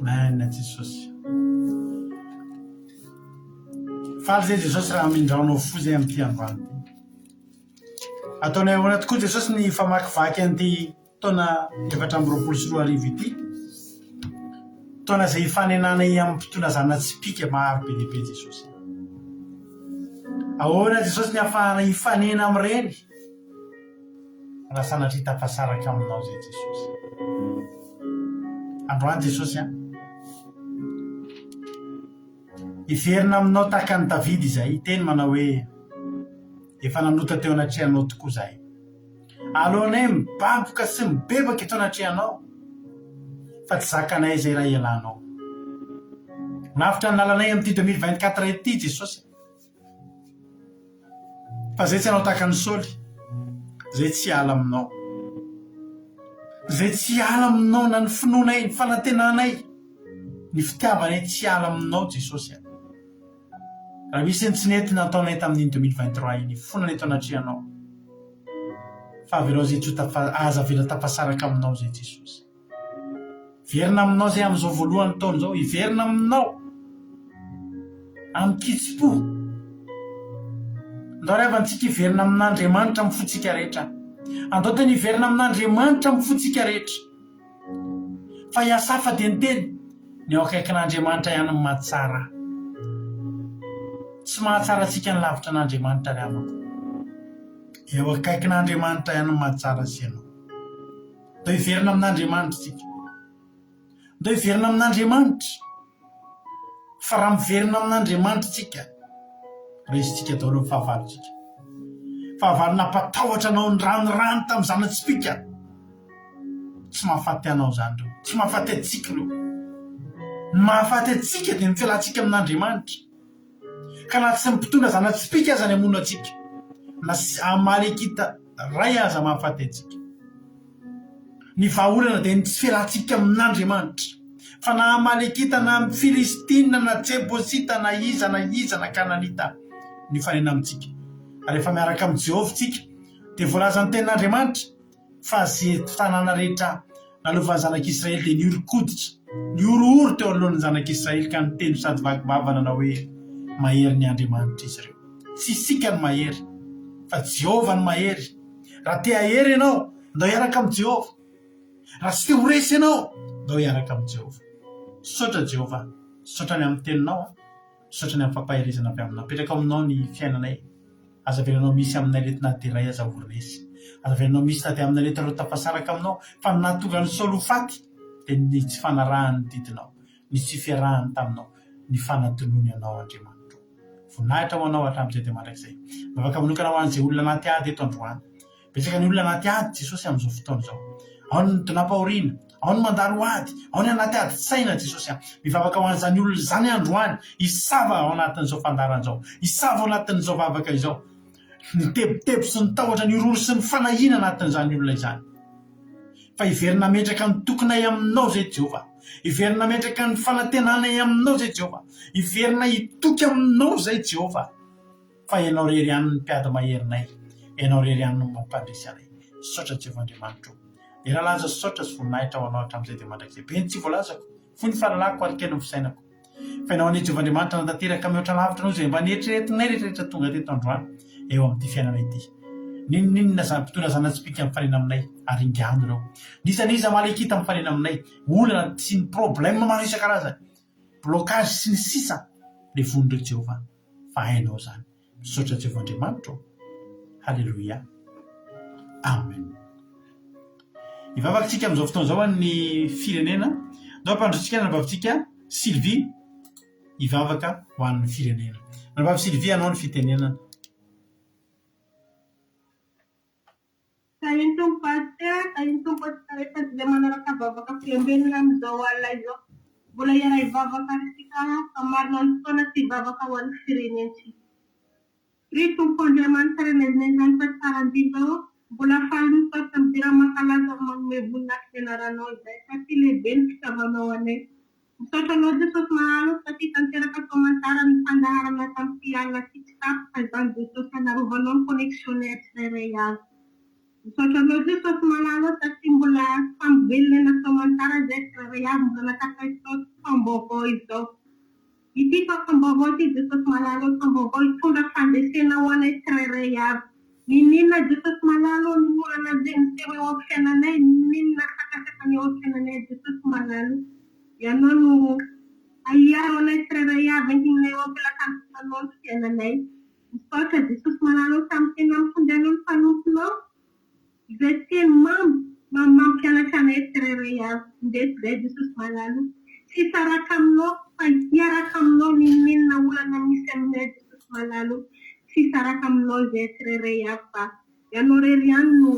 Amen Jesosy. Faly zay Jesosy raha amindraonao fo zay amin'ity androany ity. Ataonay ahoana tokoa Jesosy ny famakivaky an'ity taona 2024 ity. Taona izay hifanenanay amin'ny mpitondra zana-tsipìka maro be dia be Jesosy. Ahoana Jesosy ny hahafahana hifanena amin'ireny? Raha sanatria tafasaraka aminao izay Jesosy. Androany Jesosy an. Hiverina aminao tahaka an'i Davida izay, hiteny manao hoe, Efa nanota teo anatrehanao tokoa izahay. Aleonay mibaboka sy mibebaka eto anatrehanao, fa tsy zakanay izay raha ialanao. Manavotra ny lalanay amin'ity 2024 ity Jesosy. Fa izay tsy hanao tahaka an'i Saoly, izay tsy hiala aminao. Izay tsy hiala aminao na ny finoanay, ny fanantenanay, ny fitiavanay tsy hiala aminao Jesosy a. Raha misy ny tsy nety nataonay tamin'iny 2023 iny, hifonana eto anatrehanao. Fa avelao izay tsy ho tafa, aza avela tafasaraka aminao izay Jesosy. Hiverina aminao izay amin'izao voalohan'ny taona izao. Hiverina aminao amin-kitsim-po. Andao ry havana tsika hiverina amin'Andriamanitra amin'ny fontsika rehetra. Andao tena hiverina amin'Andriamanitra amin'ny fontsika rehetra. Fa i Asafa dia niteny, ny eo akaikin'Andriamanitra ihany no mahatsara. Tsy mahatsara antsika ny lavitra an'Andriamanitra ry havako. Eo akaikin'Andriamanitra ihany no mahatsara sy ianao. Ndao hiverina amin'Andriamanitra isika. Ndao hiverina amin'Andriamanitra. Fa raha miverina amin'Andriamanitra isika, resintsika daholo ny fahavalontsika. Fahavalo nampatahotra anao niranirano tamin'ny zana-tsipìka. Tsy mahafaty anao izany ireo. Tsy mahafaty antsika ireo. Ny mahafaty antsika dia ny fialantsika amin'Andriamanitra. Ka na tsy ny mpitondra zana-tsipìka aza ny hamono antsika, na Amalekita iray aza mahafaty antsika. Ny vahaolana dia ny tsy fialantsika amin'Andriamanitra. Fa na Amalekita na Filistina na Jebosita na iza na iza na Kananita mifanena amintsika. Rehefa miaraka amin'i Jehovah isika, dia voalazan'ny Tenin'Andriamanitra fa ze tanàna rehetra nalovan'ny zanak'Israely dia nihoron-koditra, nihorohoro teo anoloan'ny zanak'Israely ka niteny sady vaky vava nanao hoe, Mahery ny Andriamanitr'izy ireo. Tsy isika no mahery, fa Jehovah no mahery. Raha te hahery ianao, ndao hiaraka amin'i Jehovah. Raha tsy te ho resy ianao, ndao hiaraka amin'i Jehovah. Misaotra Jehovah, misaotra ny amin'ny teninao an. Misaotra ny amin'ny fampaherezana avy aminao. Apetrako aminao ny fiainanay. Aza avelanao misy aminay reto na dia iray aza ho resy. Aza avelanao misy na dia aminay reto ireo tafasaraka aminao. Fa ny nahatonga an'i Saoly ho faty dia ny tsy fanarahany ny didinao, ny tsy fiarahany taminao, ny fanadinoany anao Andriamanitro. Voninahitra ho anao hatramin'izay dia mandrakizay. Mivavaka manokana ho an'izay olona anaty ady eto androany. Betsaka ny olona anaty ady Jesosy amin'izao fotoana izao. Ao ny midonam-pahoriana, ao ny mandalo ady, ao ny anaty adin-tsaina Jesosy a. Mivavaka ho an'izany olona izany aho androany, hisava ao anatin'izao fandaharana izao, hisava ao anatin'izao vavaka izao. Ny tebiteby sy ny tahotra, ny horohoro sy ny fanahiana anatin'izany olona izany. Fa hiverina hametraka ny tokinay aminao izay Jehovah. Hiverina hametraka ny fanantenanay aminao izay Jehovah. Hiverina hitoky aminao izay Jehovah. Fa Ianao irery ihany no mpiady maherinay, Ianao irery ihany no mampandresy anay. Misaotra Jehovah Andriamanitro o. Dera laza sy saotra sy voninahitra ho Anao hatramin'izay dia mandrakizay. Be ny tsy voalazako, fohy ny fahalalako ary kely ny fisainako. Fa Ianao anie Jehovah Andriamanitra nanatanteraka mihoatra lavitra noho izay mba neritreretinay rehetrarehetra tonga teto androany eo amin'ity fiainana ity. N'inon'inona zany mpitondra zana-tsipìka mifanena aminay, ary ingano ireo. N'iza n'iza Amalekita mifanena aminay, olana sy ny problème maro isan-karazany, blocage sy ny sisa levon'ireo Jehovah. fa hainao izany. Misaotra Jehovah Andriamanitra ô. Haleloia. Amen. Hivavaka isika amin'izao fotoana izao an'ny firenena. Ndao hampandrotsika ny anabavintsika Sylvie hivavaka ho an'ny firenena. Anabavy Sylvie, anao ny fitenenana. Tahin'ny Tompo Pasitera, tahin'ny Tompo antsika rehetra izay manaraka vavaka fiambenana amin'izao alina izao. Mbola hiara-hivavaka isika fa marina ny fotoana sy hivavaka ho an'ny firenentsika. Ry Tompo Andriamanitra ry N'aiza n'aiza any fa tsara indrindra ô, mbola faly misaotra midera mankalaza ary manome voninahitra ny anaranao izahay satria lehibe ny fitiavanao anay. Misaotra anao Jesosy Mahalo satria tanteraka soamantsara ny fandaharana tamin'ity alina ity tsy tapaka izany Jesosy hanarovanao ny connexion-nay tsirairay avy. Misaotra anao Jesosy Malala satria mbola samy velona aina soamantsara izahay tsirairay avy mbola nahatratra izao taom-baovao izao. Ity taom-baovao ity Jesosy Malala ô taom-baovao hitondra fandresena ho anay tsirairay avy. N'inon'inona Jesosy Malala ô ny olana izay miseho eo amin'ny fiainanay, n'inon'inona sakasakana eo amin'ny fiainanay Jesosy Malala ô. Ianao no hiaro anay tsirairay avy ankinina eo am-pelatananao ny fiainanay. Misaotra Jesosy Malala ô tamin'ny teny nampitondranao ny mpanomponao. Izay teny mamy mamy mampianatra anay tsirairay avy. Indreto izay Jesosy malala o. Tsy hisaraka aminao fa hiaraka aminao n'inon'inona olana misy aminay Jesosy malala o. Tsy hisaraka aminao izahay tsirairay avy fa Ianao irery ihany no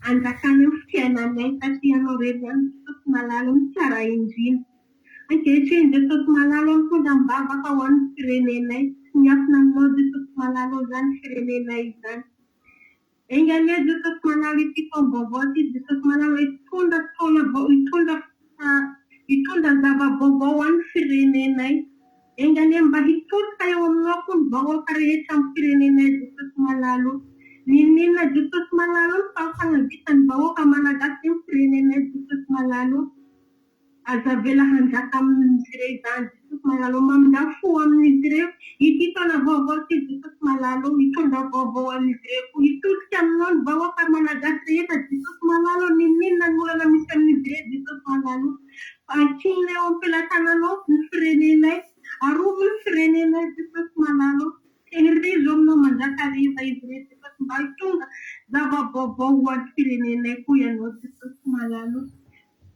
anjakany amin'ny fiainanay satria Ianao irery ihany Jesosy malala o no tsara indrindra. Ankehitriny Jesosy malala o mitondra am-bavaka ho an'ny firenenay. Tsy miafina aminao Jesosy malala o izany firenenay izany. Enga anie Jesosy Malala ity taom-baovao ity Jesosy Malala hitondra taona vao hitondra hitondra zava-baovao ho an'ny firenenay. Enga anie mba hitodika eo aminao koa ny vahoaka rehetra amin'ny firenenay Jesosy Malala o. N'inon'inona Jesosy Malala o ny fahafahana vitan'ny vahoaka Malagasy amin'ny firenenay Jesosy Malala o. Aza avela hanjaka amin'izy ireo izany Jesosy malala o mamindrà fo amin'izy ireo ity taona vaovao ity Jesosy malala o mitondra vaovao an'izy ireo koa hitodika aminao ny vahoaka malagasy rehetra Jesosy malala o n'inon'inona ny olana misy amin'izy ireo Jesosy malala o fa ankinina eo am-pelatananao ny firenenay arovy ny firenenay Jesosy malala o tehirizo aminao mandrakariva izy ireo Jesosy mba hitondra zava-baovao ho an'ny firenenay koa ianao Jesosy malala o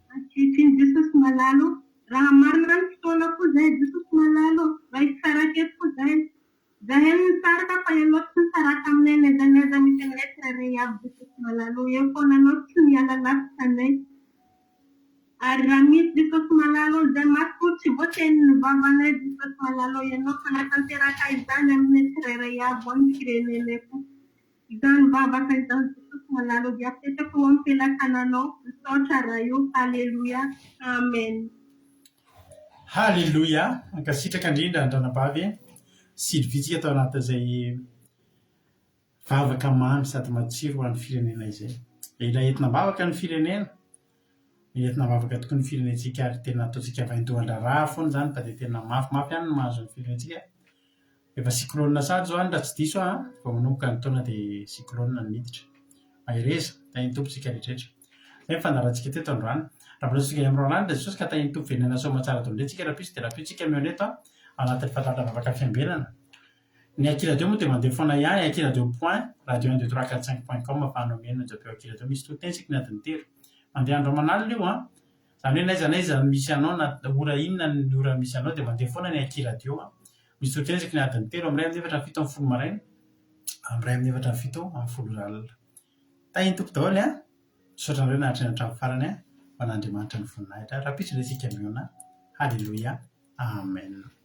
Ankehitriny Jesosy malala o! Raha marina ny fotoana koa zahay Jesosy malala ô, raha hisaraka eto koa zahay, zahay no nisaraka fa ianao tsy nisaraka aminay n'aiza n'aiza misy anay tsirairay avy Jesosy malala ô, eo foana anao tsy miala lavitra anay. Ary raha misy Jesosy malala ô, izay matoa tsy voatenin'ny vavanay Jesosy malala ô, ianao hanatanteraka izany aminay tsirairay avy ho an'ny firenenay koa. Izany vavaka izany Jesosy malala dia apetrako eo am-pelatananao misaotra Ray o Haleloia Amen. Haleloia! Mankasitraka indrindra an-dRanabavy Sylvie tsika tao anatin'izay vavaka mamy sady matsiro ho an'ny firenena izay. Mila entina am-bavaka ny firenena, mila entina am-bavaka tokoa ny firenentsika ary tena ataontsika vaindohan-draharaha foana izany fa dia tena mafimafy ihany ny mahazo ny firenentsika. Efa cyclone sahady izao any raha tsy diso aho an, vao manomboka ny taona dia cyclone no miditra. Mahereza, tahin'ny Tompo isika rehetrarehetra. Izay ny fandaharantsika teto androany. Raha mbola tsy tonga eny amin'ny Roanala Jesosy ka tahin'ny Tompo velona soa aman-tsara daholo indray tsika rahampitso dia rahampitso tsika mihaona eto ao anatin'ny fandaharam-bavaka fiambenana. Ny Aky Radio moa dia mandeha foana ihany, Aky Radio point radio un deux trois quatre cinq point com ahafahanao mihaino onjam-peo Aky Radio. Misy toriteny isaky ny adiny telo. Mandeha andro aman'alina io an. Izany hoe n'aiza n'aiza misy anao na ora inona ny ora misy anao dia mandeha foana ny Aky Radio an. Misy toriteny isaky ny adiny telo, amin'ny iray amin'ny efatra amin'ny 17 maraina, amin'ny iray amin'ny efatra amin'ny 17 ora alina. Tahin'ny Tompo daholo an! Misaotra anareo nahatrena hatramin'ny farany an! Ho an'Andriamanitra ny voninahitra. Rahampitso indray isika mihaona. Haleloia. Amen.